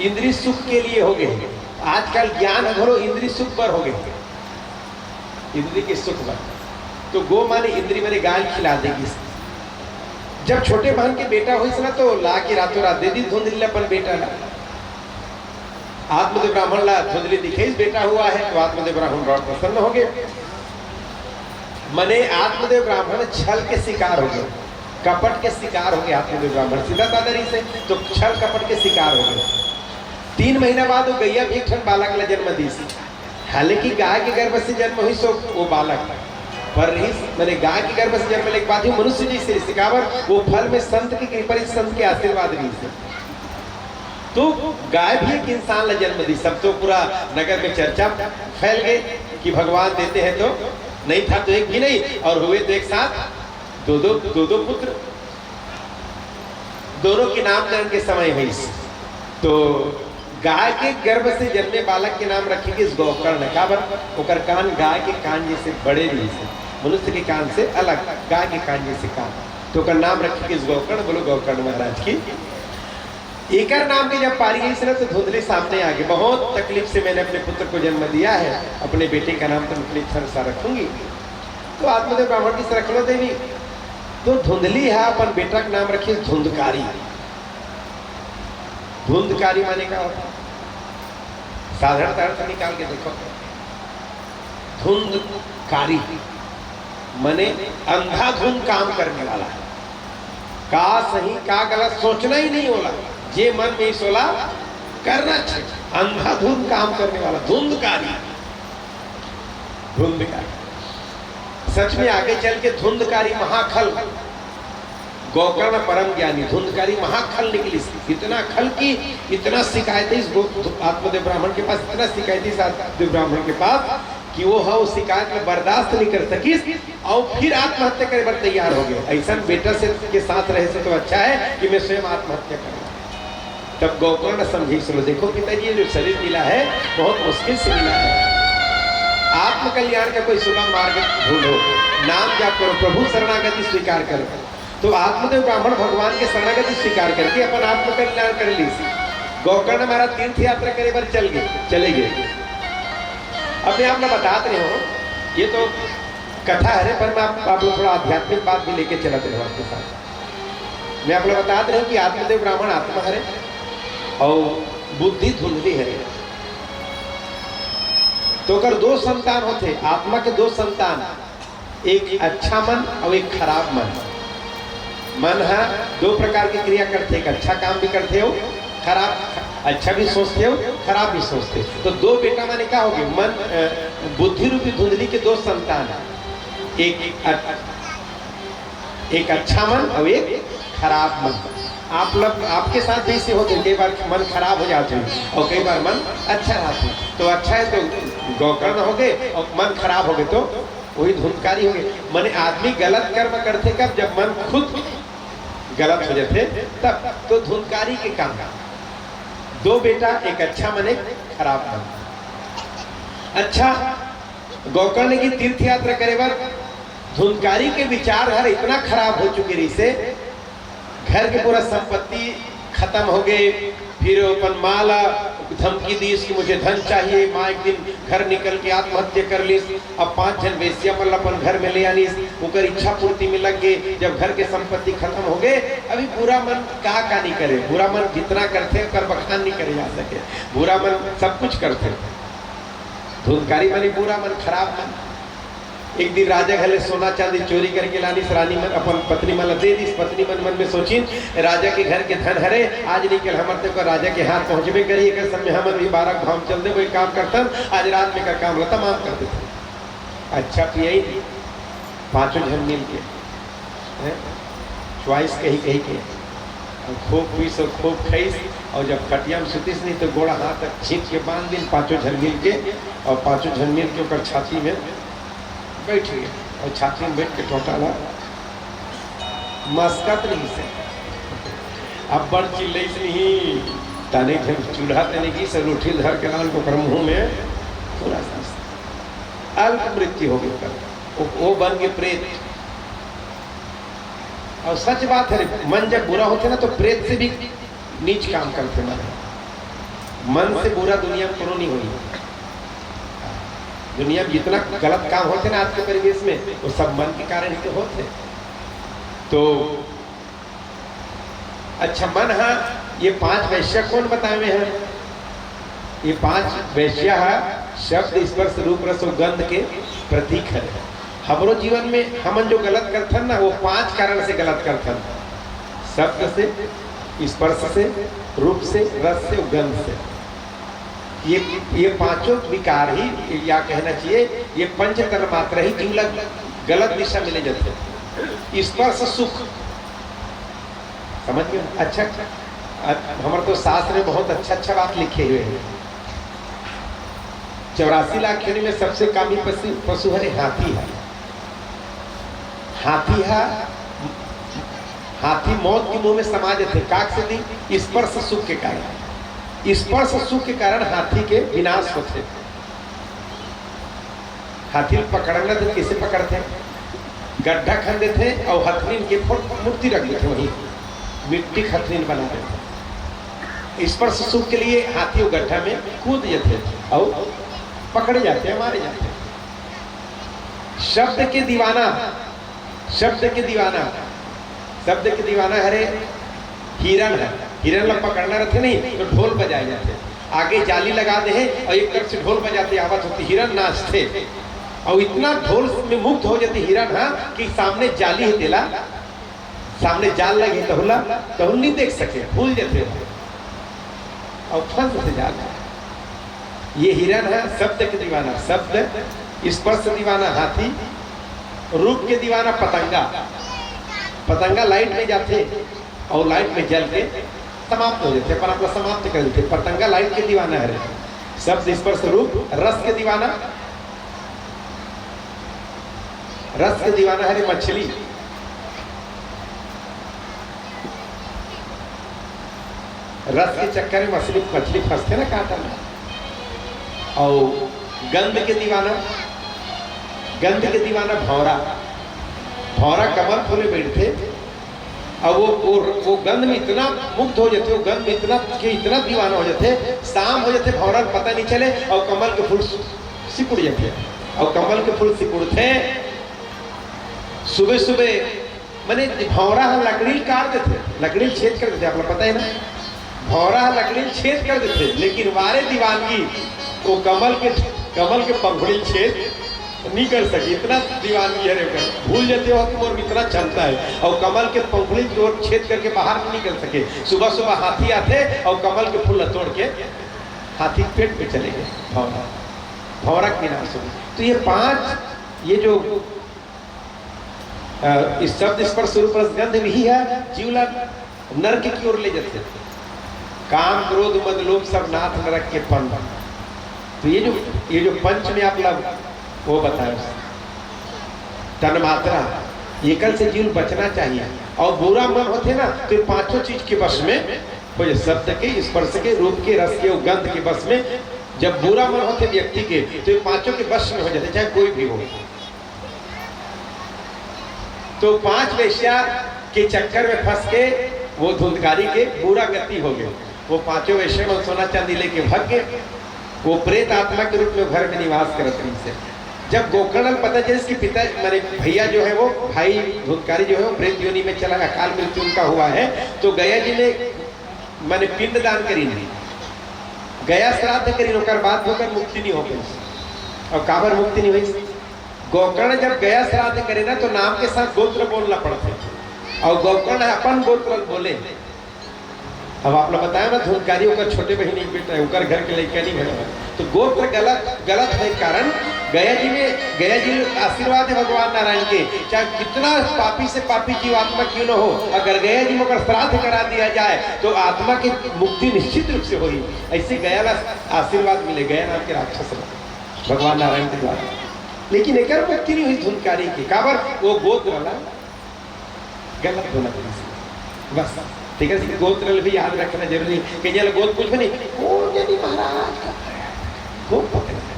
इंद्री सुख के लिए हो गए हे। आजकल ज्ञान ह घलो इंद्री सुख बर हो गए हे, इंद्री के सुख बर। तो गो माने इंद्री माने गाय ल खिला देगी। जब छोटे बहन के बेटा होइस ना, तो ला के रातों रात दे दिस धुंधली ला अपन बेटा ला। आत्मदेव ब्राह्मण ला धुंधली दिखेस बेटा हुआ है, तो आत्मदेव ब्राह्मण बड़ा प्रसन्न हो गए। मने आत्मदेव ब्राह्मण छल के शिकार हो गए, कपट के शिकार हो गए आत्मदेव ब्राह्मण। सीधा साधा रहिसे, तो छल कपट के शिकार हो गए। तीन महीना बाद वो गैया भी एक ठन बालक ला जन्म दिस। हालांकि गाय के गर्भ से जन्म होइस ओ, वो बालक, पर रहिस, मने गाय के गर्भ से जन्म लेके बाद ही मनुष्य जैसे रहिस। काबर? वो फल में संत की कृपा रहिस, संत के आशीर्वाद रहिस। तो गाय भी एक इंसान ला जन्म दिस। सब तो पूरा नगर में चर्चा फैल गए कि भगवान देते हैं तो नहीं था तो एक भी नहीं, और हुए तो एक साथ दो दो, दो दो पुत्र। दोनों के नामकरण के समय होइस। तो गाय के गर्भ से जन्मे बालक के नाम रखे गिस गोकर्ण। काबर? ओकर कान गाय के कान जैसे बड़े रहिस, मनुष्य के कान से अलग, गाय के कान जैसे कान। तो ओकर नाम रखे गिस गोकर्ण। बोलो गोकर्ण महाराज की। एकर नाम के जब पारी गई ना, तो धुंधली सामने आ गई। बहुत तकलीफ से मैंने अपने पुत्र को जन्म दिया है, अपने बेटे का नाम तो मैं इच्छा अनुसार रखूंगी। तो आत्मदेव ब्राह्मण जी से रख लो देवी। तो धुंधली है, अपन बेटा का नाम रखिस धुंधकारी। धुंधकारी माने का होता? साधारण अर्थ निकाल के देखो, धुंधकारी माने अंधाधुंध काम करने वाला है। का सही का गलत सोचना ही नहीं होला, जे मन में आइस ओला करना चाहिए। अंधाधुंध काम करने वाला धुंधकारी, धुंधकारी। सच में आगे चल के धुंधकारी महाखल, गोकर्ण परम ज्ञानी, धुंधकारी महाखल निकलिस। इतना खल कि इतना शिकायत है इस गो-, आत्मदेव ब्राह्मण के पास, इतना शिकायत है इस आत्मदेव ब्राह्मण के पास कि वो ह, वो शिकायत ला बर्दाश्त नहीं कर सकिस अउ फिर आत्महत्या करे बर तैयार हो गए। ऐसन बेटा से, के साथ रहे से तो अच्छा है कि मैं स्वयं आत्महत्या कर लूं। तब गोकर्ण समझिस, बोले, "देखो पिताजी, ये जो शरीर मिला है, बहुत मुश्किल से मिला है। आत्मकल्याण का कोई सुगम मार्ग ढूंढो, नाम जाप करो, प्रभु शरणागति स्वीकार करो।" तो आत्मदेव ब्राह्मण भगवान के शरणागति स्वीकार करके अपन आत्मकल्याण कर लिस। गोकर्ण महाराज तीर्थ यात्रा करे बर चल गए, चले गए। अब मैं आप लोग बतात रहे हूँ, ये तो कथा हरे, पर मैं आप, आप लोग थोड़ा आध्यात्मिक बात भी लेके चलत रहे हूँ आपके साथ। मैं आप लोग बतात रहे हूँ कि आत्मदेव ब्राह्मण आत्मा हरे अउ बुद्धि धुंधली हरे। तो ओकर दो संतान होथे, आत्मा के दो संतान, एक अच्छा मन अउ एक खराब मन। मन ह दो प्रकार के क्रिया करथे, एक अच्छा काम भी करथे अउ खराब, अच्छा भी सोचथे अउ खराब भी सोचथे। तो दो बेटा माने का हो गए? मन, अ, बुद्धि रूपी धुंधली के दो संतान है, एक अ-, एक अच्छा मन अउ एक खराब मन। आप लोग, आपके साथ भी ऐसे होथे, कई बार मन खराब हो जाथे अउ कई बार मन अच्छा रहथे। तो अच्छा है तो गोकर्ण हो गए अउ मन खराब हो गए तो वही धुंधकारी हो गए। माने आदमी गलत कर्म करथे कब? जब मन खुद गलत हो जाथे तब। तो धुंधकारी के काम, दो बेटा, एक अच्छा मन, एक खराब मन। अच्छा, गोकर्ण जी तीर्थ यात्रा करे बर धुंधकारी के विचार हर इतना खराब हो चुके रहिसे, घर के पूरा संपत्ति खत्म हो गए। फिर अपन माँ ला धमकी दीस कि मुझे धन चाहिए। माँ एक दिन घर निकल के आत्महत्या कर लीस। अब पांच झन वेश्या मन ला अपन घर में ले आनीस, ओकर इच्छा पूर्ति में लग गए। जब घर के संपत्ति खत्म हो गए, अभी बुरा मन का का नहीं करे, बुरा मन जितना करथे ओकर बखान नहीं करे जा सके। बुरा मन सब कुछ करथे। धुंधकारी माने बुरा मन, खराब मन। एक दिन राजा घर ले सोना चांदी चोरी करके लानिस, रानी मन अपन पत्नी मन ला दे दिस। पत्नी मन मन में सोचिन, "राजा के घर के धन हरे, आज नहीं कल हमर ते ओकर राजा के हाथ पहुंचबे करी, एकर समय हमन भी बारह घाम चल देबो, एक काम करथन, आज रात में एकर काम ला तमाम कर देथन।" अच्छा पियाई पांचों झन मिल के, हैं? च्वाइस कही कही के, अउ खूब पीस अउ खूब खइस, अउ जब खटिया में सुतिस नहीं तो गोड़ा हाथ तक छींच के बांध दिन पांचों झन मिल के, अउ पांचों झन मिल के ओकर छाती में बैठ गए, अउ छाती में बैठ के टोटा ला मस्कत नहीं से। अब बड़ चिल्लइस नहीं, तने झन चूल्हा तने की सब रोटी धर के लान के ओकर मुंह में पूरा सांस। अल्प मृत्यु हो गई ओकर। वो, वो बन के प्रेत। और सच बात है रे, मन जब बुरा होथे ना तो प्रेत से भी नीच काम करथे मन। मन से बुरा दुनिया में कोनो नहीं होई। दुनिया में जितना गलत काम होथे ना आज के परिवेश में, वो सब मन के कारण ही तो होथे। तो अच्छा, मन हा ये पांच वैश्या कौन बतावे हैं? ये पांच वैश्या हा शब्द, स्पर्श, रूप, रस और गंध के प्रतीक है। हमरो जीवन में हमन जो गलत करथन ना, वो पांच कारण से गलत करथन। शब्द से, स्पर्श से, रूप से, रस से और गंध से। ये, ये पांचों विकार ही, या कहना चाहिए, ये पंच तन्मात्र ही जीव ला गलत दिशा में ले जाते हैं। स्पर्श सुख, समझ गए? अच्छा, अ-, हमर तो शास्त्र में बहुत अच्छा अच्छा बात लिखे हुए हैं। चौरासी लाख योनि में सबसे कामी पशु, पशु हरे हाथी है। हाथी है, हाथी मौत के मुंह में समा जाथे। काक से नहीं, स्पर्श सुख के कारण। स्पर्श सुख के कारण हाथी के विनाश होथे। हाथी ल पकड़ना तो कैसे पकड़थे? गड्ढा खन देथे और हथनीन के फोट मूर्ति रख देथे, वहीं मिट्टी हथनीन बना देथे। स्पर्श सुख के लिए हाथी वो गड्ढा में कूद जाथे और पकड़े जाथे, मारे जाथे। शब्द के दीवाना, शब्द के दीवाना, शब्द के दीवाना हरे हिरन है। हिरन ला पकड़ना रहथे नहीं तो ढोल बजाए जाथे। आगे जाली लगा दे है और एक तरफ से ढोल बजाते आवत होती, हिरन नाचथे और इतना ढोल में मुग्ध हो जाते हिरन हा कि सामने जाली है तेला, सामने जाल लगे तहुला, तहुल नहीं देख सके, भूल जाते हो और फंस से जाल। ये हिरन है शब्द के दीवाना, शब्द स्पर्श दीवाना हाथी, रूप के दीवाना पतंगा। पतंगा लाइट में जाते और लाइट में जल के समाप्त हो जाते, पर अपना समाप्त कर देते। पतंगा लाइट के दीवाना है, शब्द स्पर्श रूप रस के दीवाना, रस के दीवाना है रे मछली। रस के चक्कर में मछली, मछली फंसथे ना कांटा में। और गंध के दीवाना, गंध के दीवाना भौरा। भौरा कमल फूले बैठथे। अब वो, वो, वो गंध में इतना मुग्ध हो जाते, वो गंध में इतना के इतना दीवाना हो जाते, शाम हो जाते, भौरा पता नहीं चले और कमल के फूल सिकुड़ जाते। और कमल के फूल सिकुड़ते, सुबह सुबह, माने, भौरा ह लकड़ी काट देथे, लकड़ी छेद कर देथे, आप लोग पता है ना। भौरा ह लकड़ी छेद कर देथे, लेकिन वारे दीवानगी, वो कमल के, कमल के पंखुड़ी छेद नहीं कर सकी। इतना दीवानगी है रे ओकर। भूल जाते हो कि मोर में इतना क्षमता है। और कमल के पंखुड़ी तोड़ छेद करके बाहर नहीं निकल सके। सुबह सुबह हाथी आते और कमल के फूल तोड़ के हाथी पेट पे चले गए। भौरा, भौरा के विनाश हो गए। तो ये पांच, ये जो अ, इस शब्द स्पर्श रूप रस गंध भी है, जीव ला नरक की ओर ले जाते। काम, क्रोध, मद, लोभ सब नाथ नरक के फंद। तो ये जो, ये जो पंच में आप ला वो बताया, तन मात्रा, एकल से जीव बचना चाहिए। और बुरा मन होते ना, तो ये पांचों चीज के वश में हो जाए, शब्द के, स्पर्श के, रूप के, रस के और गंध के वश में। जब बुरा मन होते व्यक्ति के, तो ये पांचों के वश में हो जाते, चाहे कोई भी हो। तो पांच वैश्या के चक्कर में फंस के वो धुंधकारी के बुरा गति हो गए। वो पांचों वैश्य मन सोना चांदी लेके भाग गए। वो प्रेत आत्मा के रूप में घर में निवास करत रही से। जब गोकर्ण पता चले कि पिता, माने भैया जो है, वो भाई धुंधकारी जो है, वो प्रेत योनि में चला, अकाल मृत्यु उनका हुआ है, तो गया जी में, माने, पिंड दान करी नहीं, गया श्राद्ध करी, ओकर बाद ओकर मुक्ति नहीं हो गई। और काबर मुक्ति नहीं हुई? गोकर्ण जब गया श्राद्ध करे ना, तो नाम के साथ गोत्र बोलना पड़थे। अउ गोकर्ण अपन गोत्र बोले। अब आप लोग बताए ना, धुंधकारी ओकर छोटे बहिनी के बेटा हे, ओकर घर के लइका नहीं भय। तो गोत्र गलत, गलत होय के कारण गया जी में, गया जी आशीर्वाद हे भगवान नारायण के, चाहे कितना पापी से पापी जीवात्मा क्यों न हो, अगर गया जी में ओकर श्राद्ध करा दिया जाए, तो आत्मा की मुक्ति निश्चित रूप से होही। ऐसे गया ला आशीर्वाद मिले, गया नाम के राक्षस ला, भगवान नारायण के द्वारा। लेकिन एकर मुक्ति नहीं होही धुंधकारी के, काबर? वो गोत्र ला गलत बोलत रहिस। बस, ठीक है, गोत्र ल भी याद रखना जरूरी हे। कहीं ल गोत्र पूछबे नहीं, कौन जनी महाराज का? गोत्र पकड़ ले।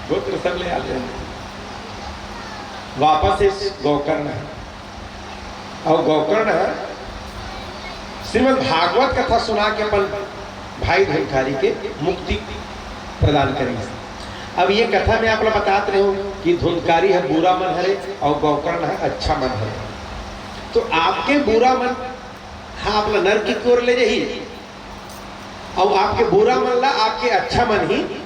गोत्र सब ले याद रहना। वापस इस गोकर्ण हे। अउ गोकर्ण हे, श्रीमद् भागवत कथा सुना के अपन भाई धुंधकारी के मुक्ति प्रदान करिस। अब ये कथा में आप ला बतात रहे हूँ कि धुंधकारी हे बुरा मन हरे अउ गोकर्ण हे अच्छा मन हरे। तो आपके बुरा मन ह आप ला नरक की ओर ले जाही, अउ आपके बुरा मन ला आपके अच्छा मन ही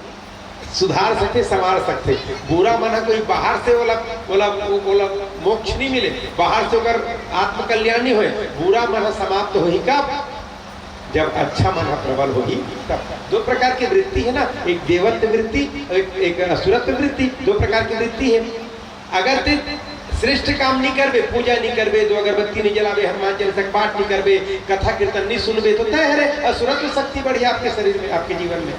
सुधार सकथे, संवार सकथे। बुरा मन ह कोई बाहर से ओला, ओला, ओला मोक्ष नहीं मिले, बाहर से ओकर आत्मकल्याण नहीं होय। बुरा मन ह समाप्त होही कब? जब अच्छा मन ह प्रबल होही तब। दो प्रकार की वृत्ति हे ना, एक देवत्व वृत्ति, एक, एक असुरत्व वृत्ति, दो प्रकार की वृत्ति हे। अगर ते श्रेष्ठ काम नहीं करबे, पूजा नहीं करबे, दो अगरबत्ती नहीं जलाबे, हनुमान चालीसा के पाठ नहीं करबे, कथा कीर्तन नहीं सुनबे, तो तय हरे असुरत्व शक्ति बढ़िया आपके शरीर में, आपके जीवन में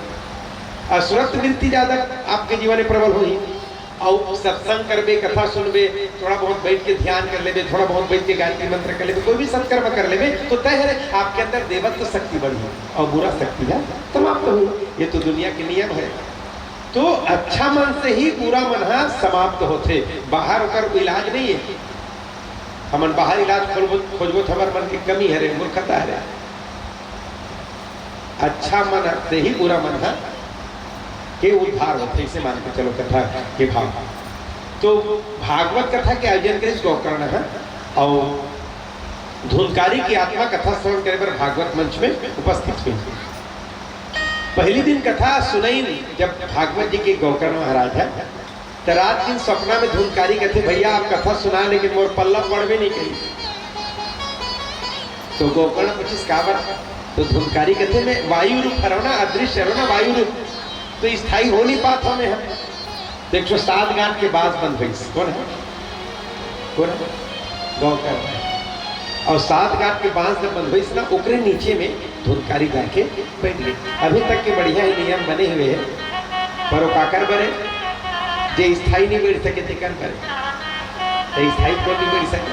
असुरत्व वृत्ति ज्यादा आपके जीवन में प्रबल होही। अउ सत्संग करबे, कथा सुनबे, थोड़ा बहुत बैठ के ध्यान कर लेबे, थोड़ा बहुत बैठ के गायत्री मंत्र कर लेबे, कोई भी सत्कर्म कर लेबे, तो तय हरे आपके अंदर देवत्व शक्ति बढ़ी अउ बुरा शक्ति ह समाप्त होही। ये तो दुनिया के नियम हे। तो अच्छा मन से ही बुरा मन ह समाप्त होथे, बाहर ओकर इलाज नहीं हे। हमन बाहर इलाज खोजबो, खोजबो तो हमर मन के कमी हरे, मूर्खता हरे। अच्छा मन से ही बुरा मन ह के उद्धार होथे, इसे मान के चलो कथा के भाव। तो भागवत कथा के आयोजन करिस गोकर्ण ह, अउ धुंधकारी की आत्मा कथा श्रवण करे बर भागवत मंच में उपस्थित हुई। पहली दिन कथा सुनइन जब भागवत जी के गोकर्ण महाराज ह, त रात दिन सपना में धुंधकारी कथे, "भैया, आप कथा सुना, लेकिन मोर पल्ला पड़बे नहीं करी।" तो गोकर्ण पूछिस, "काबर?" तो धुंधकारी कथे, "मैं वायु रूप हरव ना, अदृश्य हरव ना, वायु रूप, तो स्थायी हो नहीं पात हव मैं ह।" तो एक ठो सात गांठ के बांस बंध गइस। कौन हे? कौन हे? गोकर्ण। अउ सात गांठ के बांस जब बंधवाइस ना, ओकरे नीचे में धुंधकारी जाके बैठ गे। अभी तक के बढ़िया ही नियम बने हुए हे, पर वो काकर बरे, जे स्थायी नहीं बैठ सके, तेकर बरे। तो स्थायी कोई नहीं बैठ सके,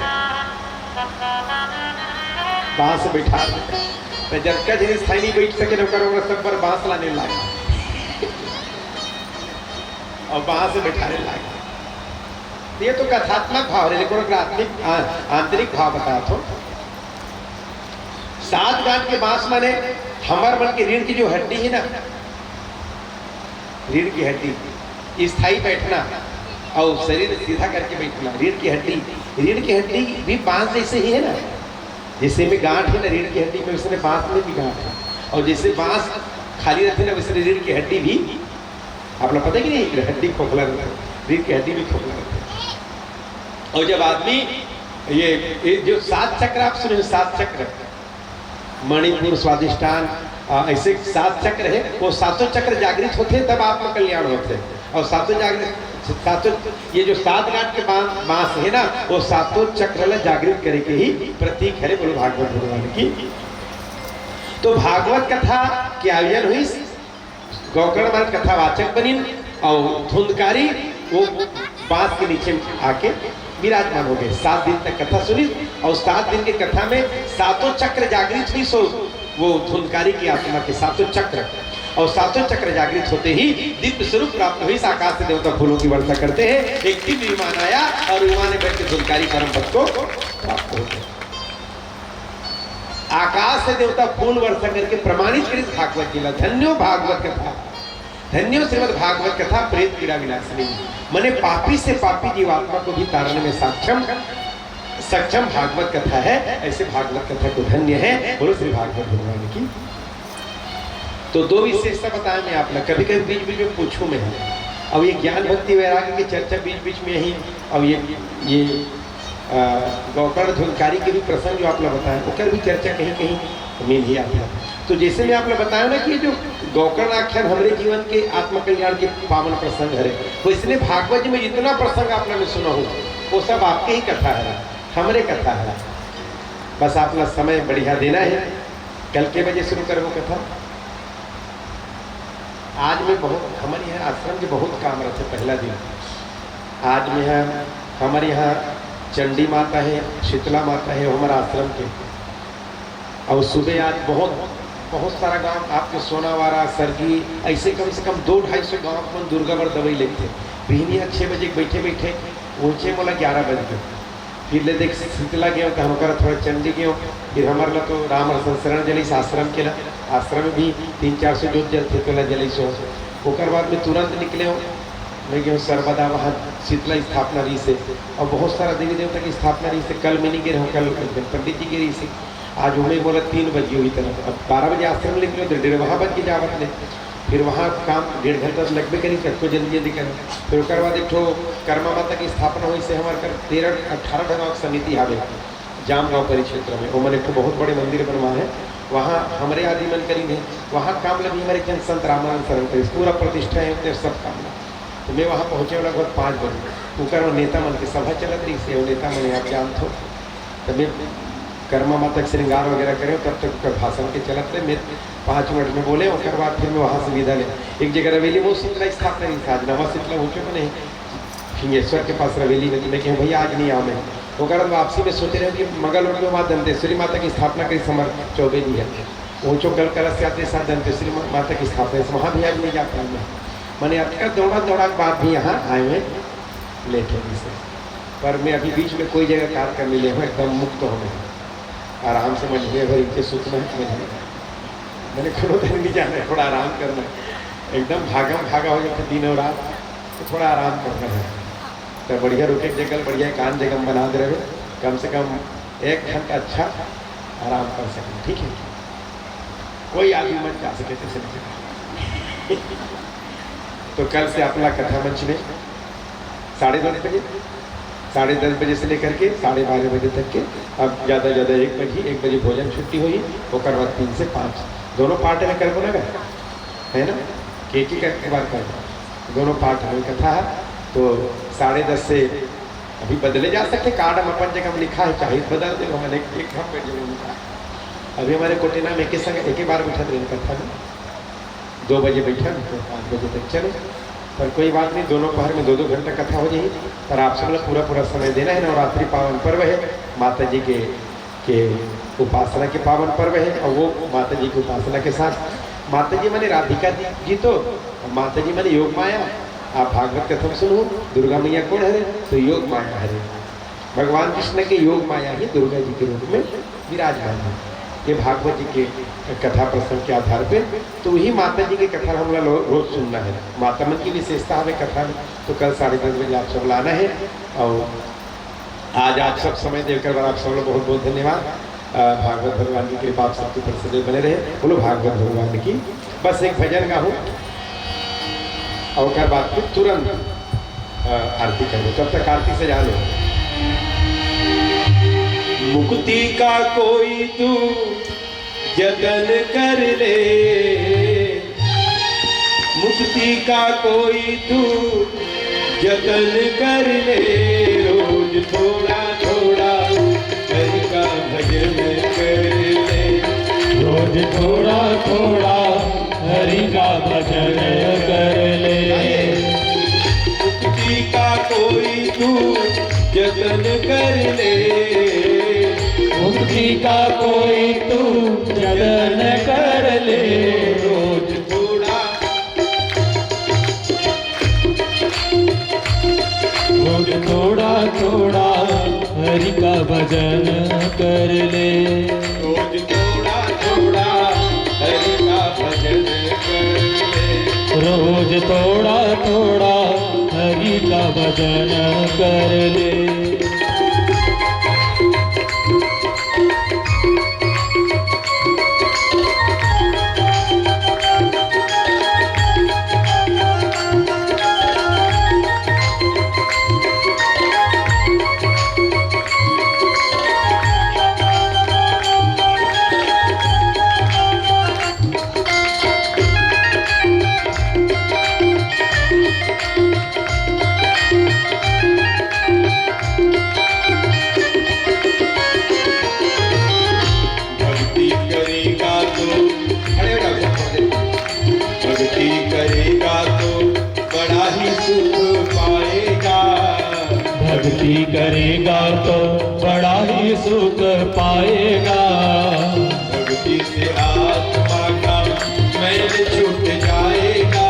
बांस बैठा दे। तो जब तक जे स्थायी नहीं बैठ सके, ओकर, ओकर सब पर बांस लाने लागे अउ बांस बैठाने लागे। ये तो कथात्मक भाव हे, लेकिन ओकर आत्मिक, आ-, आंतरिक भाव बतात हव। सात गांठ के बांस माने हमर मन के रीढ़ की जो हड्डी हे ना, रीढ़ की हड्डी, स्थायी बैठना अउ शरीर सीधा करके बैठना। रीढ़ की हड्डी, रीढ़ की हड्डी भी बांस जैसे ही हे ना, जैसे में गांठ हे ना रीढ़ की हड्डी में, वैसने बांस में भी गांठ हे। अउ जैसे बांस खाली रहिथे ना, वैसने रीढ़ की हड्डी भी आप लोग पता हे कि नहीं, हड्डी खोखला रहिथे, रीढ़ की हड्डी भी खोखला रहिथे। अउ जब आदमी ये, ये जो सात चक्र आप सुने हो, सात चक्र, मणिपुर, स्वादिष्ठान, आ, ऐसे सात चक्र हे, वो सातों चक्र जागृत होथे तब आत्मकल्याण होथे। अउ सातों जागृत, सातों, ये जो सात गांठ के बां-, बांस हे ना, वो सातों चक्र ला जागृत करे के ही प्रतीक हरे। बोलो भागवत भगवान की। तो भागवत कथा के आयोजन हुई, गोकर्ण महाराज कथावाचक बनिन अउ धुंधकारी वो बांस के नीचे आके विराजमान हो गे। सात दिन तक कथा सुनिस अउ सात दिन के कथा में सातों चक्र जागृत हुई। सो वो धुंधकारी की आत्मा के सातों चक्र, अउ सातों चक्र जागृत होते ही दिव्य स्वरूप प्राप्त हुई। आकाश से देवता फूलों की वर्षा करते हैं, एक दिव्य विमान आया अउ विमान में बैठ के धुंधकारी परम पद को प्राप्त हो गए। आकाश से देवता फूल वर्षा करके प्रमाणित करिस भागवत जी ला। धन्यो भागवत कथा, धन्यो श्रीमद् भागवत कथा, प्रेत पीड़ा विनाशिनी। मने पापी से पापी जीवात्मा को भी तारने में सक्षम, सक्षम भागवत कथा है। ऐसे भागवत कथा को धन्य है। बोलो श्री भागवत भगवान की। तो दो विशेषता बताया मैं आप लोग, कभी कभी बीच बीच में पूछूं मैं, अब ये ज्ञान भक्ति वैराग्य के चर्चा बीच बीच में यही, अब ये ये अ, गोकर्ण धुनकारी के भी प्रसंग जो आप लोग बताए, ओकर भी चर्चा कहीं कहीं मिल ही आता है। तो जैसे मैं आप लोग बताया ना कि जो गोकर्ण आख्यान हमारे जीवन के आत्मकल्याण के पावन प्रसंग हरे, वैसने भागवत जी में जितना प्रसंग आप लोग ने सुना हो, वो सब आपके ही कथा है, हमारे कथा है। बस आप लोग समय बढ़िया देना है। कल के बजे शुरू करबो कथा? आज मैं बहुत, हमारे यहाँ आश्रम के बहुत काम रहते पहला दिन। आज मैं यहाँ, हमारे यहाँ चंडी माता है, शीतला माता है, वो हमारा आश्रम के। और सुबह आज बहुत, बहुत सारा गांव आपके सोनावारा, सरगी, ऐसे कम से कम दो ढाई सौ गांव अपन दुर्गा बर दवाई लेते। बिहनिया छः बजे बैठे बैठे पहुँचे, बोला ग्यारह बज गए। फिर ले देख शीतला गयो, तो हम करा थोड़ा चंडी गयो। फिर हमारे ला तो राम और संसरण जलिस आश्रम के ला, आश्रम में भी तीन चार सौ जोत जलते, तो ला जलिस हो। ओकर बाद में तुरंत निकले हो, मैं गयो सर्वदा वहाँ शीतला स्थापना रही से, और बहुत सारा देवी देवता की स्थापना रही से। कल मैं नहीं गिरे हूँ, कल पंडित जी गिरी से। आज उमें बोला तीन बजे हुई तरह, अब बारह बजे आश्रम निकले तो डेढ़ वहाँ बज के जावत ले। फिर वहाँ काम डेढ़ घंटा तो लगबे करी, सबको जल्दी जल्दी करें। फिर ओकर बाद एक ठो कर्मा माता की स्थापना हुई से हमारे कर तेरह अठारह ठो गाँव समिति हावे जामगांव परिक्षेत्र में, ओमन एक ठो बहुत बड़े मंदिर बनवा है, वहाँ हमारे आदि मन करी है। वहाँ काम लगी हमारे जन संत रामानंद शरण करी, पूरा प्रतिष्ठा है उनके सब काम लगी। तो मैं वहाँ पहुँचे लगभग पाँच बजे, ओकर में नेता मन की सभा चलत रही से, नेता मन आप जानत हो, तो मैं कर्मा माता के श्रृंगार वगैरह करे, तब तक ओकर भाषण के चलत रहे। मैं पाँच मिनट में बोले, ओकर बाद फिर मैं वहाँ से विदा ले। एक जगह रवेली में शीतला स्थापना नहीं था, आज नवा शीतला हो चुका नहीं, सिंहेश्वर के पास रवेली में, तो मैं कहे भैया आज नहीं आवे। ओकर बाद वापसी में सोचे रहे कि मंगल उठ में वहाँ दंतेश्वरी माता की स्थापना करी, समर चौबे जी है, वो चौकल कलश यात्रा साथ दंतेश्वरी मा-, माता की स्थापना है, वहाँ भी आज नहीं जा पाए मैं। मैंने अटका दौड़ा दौड़ा के बाद भी यहाँ आए हुए लेट हो गई से। पर मैं अभी बीच में कोई जगह कार कर नहीं ले हूँ, एकदम मुक्त हो गया, आराम से मंझे भर इनके सुख में मंझे। मैंने कोनो दिन नहीं जाना है, थोड़ा आराम करना है, एकदम भागम भागा हो जाता दिन और रात, तो थोड़ा आराम करना है। तो बढ़िया रुके जगह, बढ़िया एकांत जगह बना दे रहे, कम से कम एक घंटा अच्छा आराम कर सकें, ठीक है? कोई आदमी मत जा सके तो चले जाओ। तो कल से अपना कथा मंच में साढ़े दस बजे, साढ़े दस बजे से लेकर के साढ़े बारह बजे तक के, अब ज़्यादा ज़्यादा एक बजे, एक बजे भोजन छुट्टी हुई, ओकर बाद तीन से पाँच दोनों पार्ट में करबो ना, है ना, कि एक ही एक बार करबो, दोनों पार्ट में कथा है। तो साढ़े दस से अभी बदले जा सकते, कार्ड हम अपन जगह में लिखा है, चाहे बदल दे, हम एक, एक हम बैठ जाएंगे। अभी हमारे कोटेना में एक ही संग एक ही बार बैठा था कथा में, दो बजे बैठा तो पाँच बजे तक चले, पर कोई बात नहीं, दोनों पहर में दो दो घंटा कथा हो जाएगी। पर आप सब लोग पूरा पूरा समय देना है, नवरात्रि पावन पर्व है, माता जी के के उपासना के पावन पर्व है, और वो माता जी की उपासना के साथ, माता जी माने राधिका जी, जी तो, माता जी माने योग माया। आप भागवत कथा में सुनो, दुर्गा मैया कौन हरे? तो योग माया हरे। भगवान कृष्ण के योग माया ही दुर्गा जी के रूप में विराजमान है। ये भागवत जी के कथा प्रसंग के आधार पे, तो वही माता जी की कथा हम लोग रोज सुनना है। माता मन की विशेषता हमें कथा में, तो कल साढ़े दस बजे आप सब लाना है। और आज आप सब समय देकर बर आप सब लोग बहुत बहुत धन्यवाद। अ, भागवत भगवान की कृपा आप सबके ऊपर सदैव बने रहे। बोलो भागवत भगवान की। बस एक भजन गाहूँ और ओकर बाद फिर तुरंत, अ, आरती करबो। तब तक आरती सजा लो। मुक्ति का कोई तू जतन कर ले, मुक्ति का कोई तू जतन कर ले, रोज थोड़ा थोड़ा हरि का भजन कर ले, रोज थोड़ा थोड़ा हरि का भजन कर ले। मुक्ति का कोई तू जतन कर ले, मुक्ति का कोई तू जतन कर ले, रोज थोड़ा, रोज थोड़ा थोड़ा हरि का भजन कर ले, रोज थोड़ा थोड़ा हरि का भजन कर ले, रोज थोड़ा थोड़ा हरि का भजन कर ले। भक्ति करेगा तो बड़ा ही सुख पाएगा। भक्ति से आत्मा का मैल छूट जाएगा।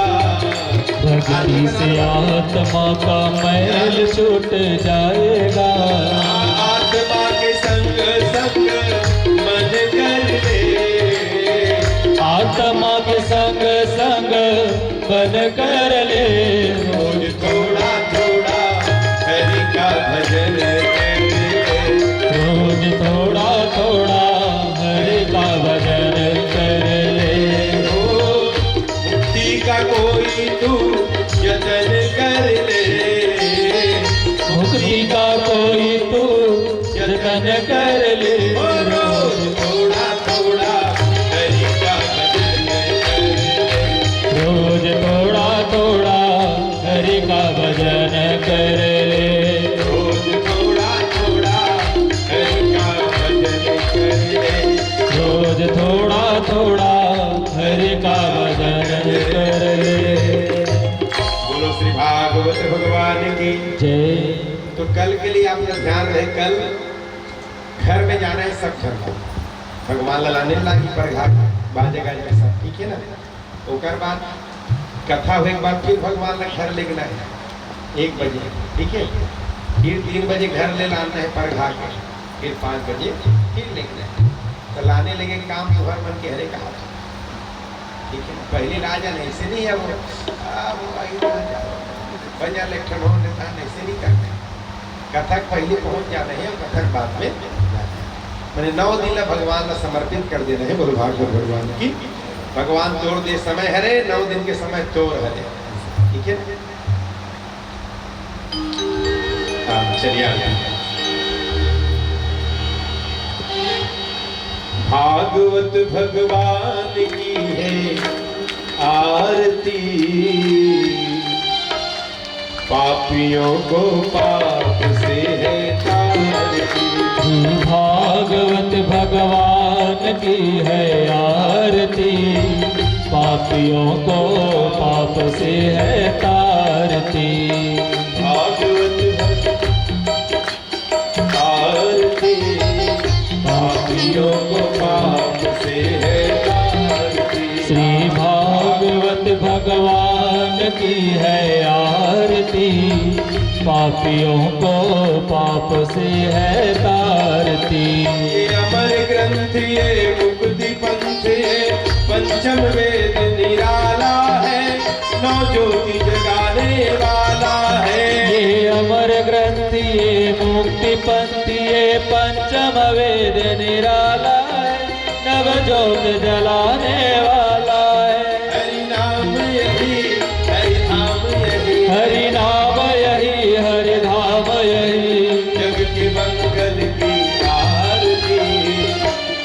भक्ति से आत्मा का मैल छूट जाएगा। आत्मा के संग संग मन कर ले। आत्मा के संग संग मन कर ले। रोज थोड़ा थोड़ा हरि का भजन कर ले। रोज थोड़ा थोड़ा हरि का भजन कर ले। ओ, मुक्ति का कोई तू यतन कर ले। मुक्ति का कोई तू यतन कर ले। ओ, रोज थोड़ा थोड़ा हरि का भजन कर ले। रोज थोड़ा थोड़ा हरि का भजन कर ले। रोज थोड़ा थोड़ा हरि का भजन कर ले। रोज थोड़ा थोड़ा हरि का भजन कर ले। बोलो श्री भागवत भगवान की जय। तो कल के लिए आपका ध्यान रहे, कल घर में जाना है सब घर में। भगवान ला लाने लागी परघाट, बाजे गाजे सब, ठीक है ना? ओकर बाद कथा होए के बाद फिर भगवान ला घर लेगना है एक बजे, ठीक है? फिर तीन बजे घर ले लाना है परघाट, फिर पाँच बजे फिर लेगना है। तो लाने लेगे काम तुहर मन के हरे कहा, ठीक है ना? पहले राजा नहीं से नहीं है वो, आ, वो आई राजा, बजा ले ठन हो नेता नहीं से नहीं करना है। कथा के पहले पहुंच जाना है और कथा के बाद में जाना है। मैंने नौ दिन ला भगवान ला समर्पित कर देना है। बोलो भागवत भगवान की। भगवान तोर दे समय हरे, नौ दिन के समय तोर हरे, ठीक है? हाँ, चलिए आगे। भागवत भगवान की है आरती, पापियों को पाप से है तारती। भागवत भगवान की है आरती, पापियों को पाप से है तारती। भागवत भगवान आरती, पापियों को पाप से है तारती। श्री भागवत भगवान की है आरती, पापियों को पाप से है तारती। ये अमर ग्रंथ, ये मुक्ति पंथ, ये पंचम वेद निराला है, नौ ज्योति जगाने वाला है। ये अमर ग्रंथ, ये मुक्ति पंथ, ये पंचम वेद निराला है, नव ज्योत जलाने वाला है। हरि नाम यही, हरि धाम यही, हरि नाम यही, हरि धाम यही। जग के मंगल की आरती,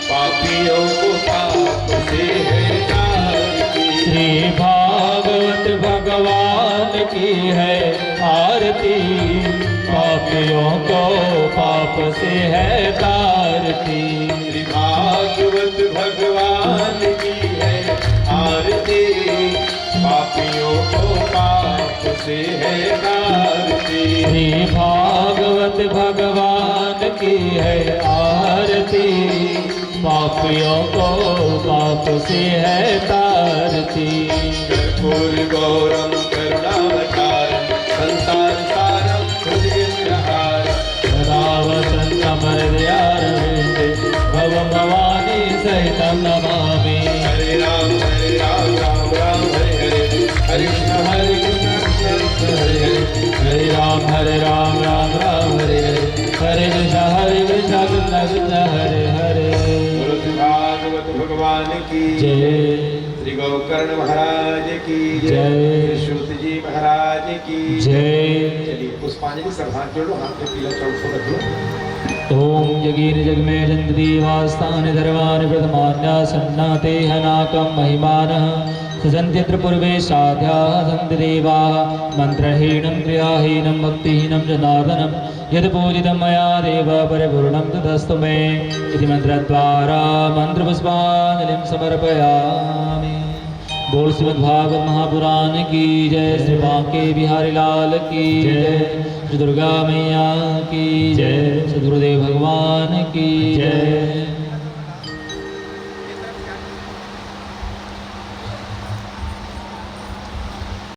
पापियों को पाप से है तारती। श्री भागवत भगवान की है आरती, पापियों को पाप से है तारती। श्री भागवत भगवान की है आरती, पापियों को पाप से है तारती। श्री भागवत भगवान की है आरती, पापियों को पाप से है तारती। कर्पूर गौरम करुणावतारम संसार सारम भुजगेन्द्रहारम। सदा वसन्तं हृदयारविन्दे भवं भवानी सहितं नमामि। हरे राम हरे राम राम राम हरे हरे, हरे कृष्ण हरे कृष्ण कृष्ण कृष्ण हरे हरे, हरे राम हरे राम राम राम हरे हरे, हरे कृष्ण हरे कृष्ण कृष्ण कृष्ण हरे हरे। बोलो श्री भागवत भगवान की जय। श्री गोकर्ण महाराज की जय। श्री सूत जी महाराज की जय। चलिए पुष्पांजलि, सब हाथ जोड़ लो, हाथ में पीला चाउर को रख लो। ॐ यगीनि जगमे जन्ति देवास्तानि सर्वाणि प्रथमान्यासन्नाते हनाकं महिमानः। ससन्त्यत्र पूर्वे साध्याः सन्ति देवाः मन्त्रहीनं क्रियाहीनं भक्तिहीनं जनार्दनम्। यत् पूजितं मया देव परिपूर्णं तदस्तु मे। इति मन्त्रद्वारा मन्त्रपुष्पाञ्जलिं समर्पयामि। बोल श्रीमद् भागवत महापुराण की जय। श्री बांके बिहारी लाल की जय। श्री दुर्गा मैया की जय। श्री गुरुदेव भगवान की जय।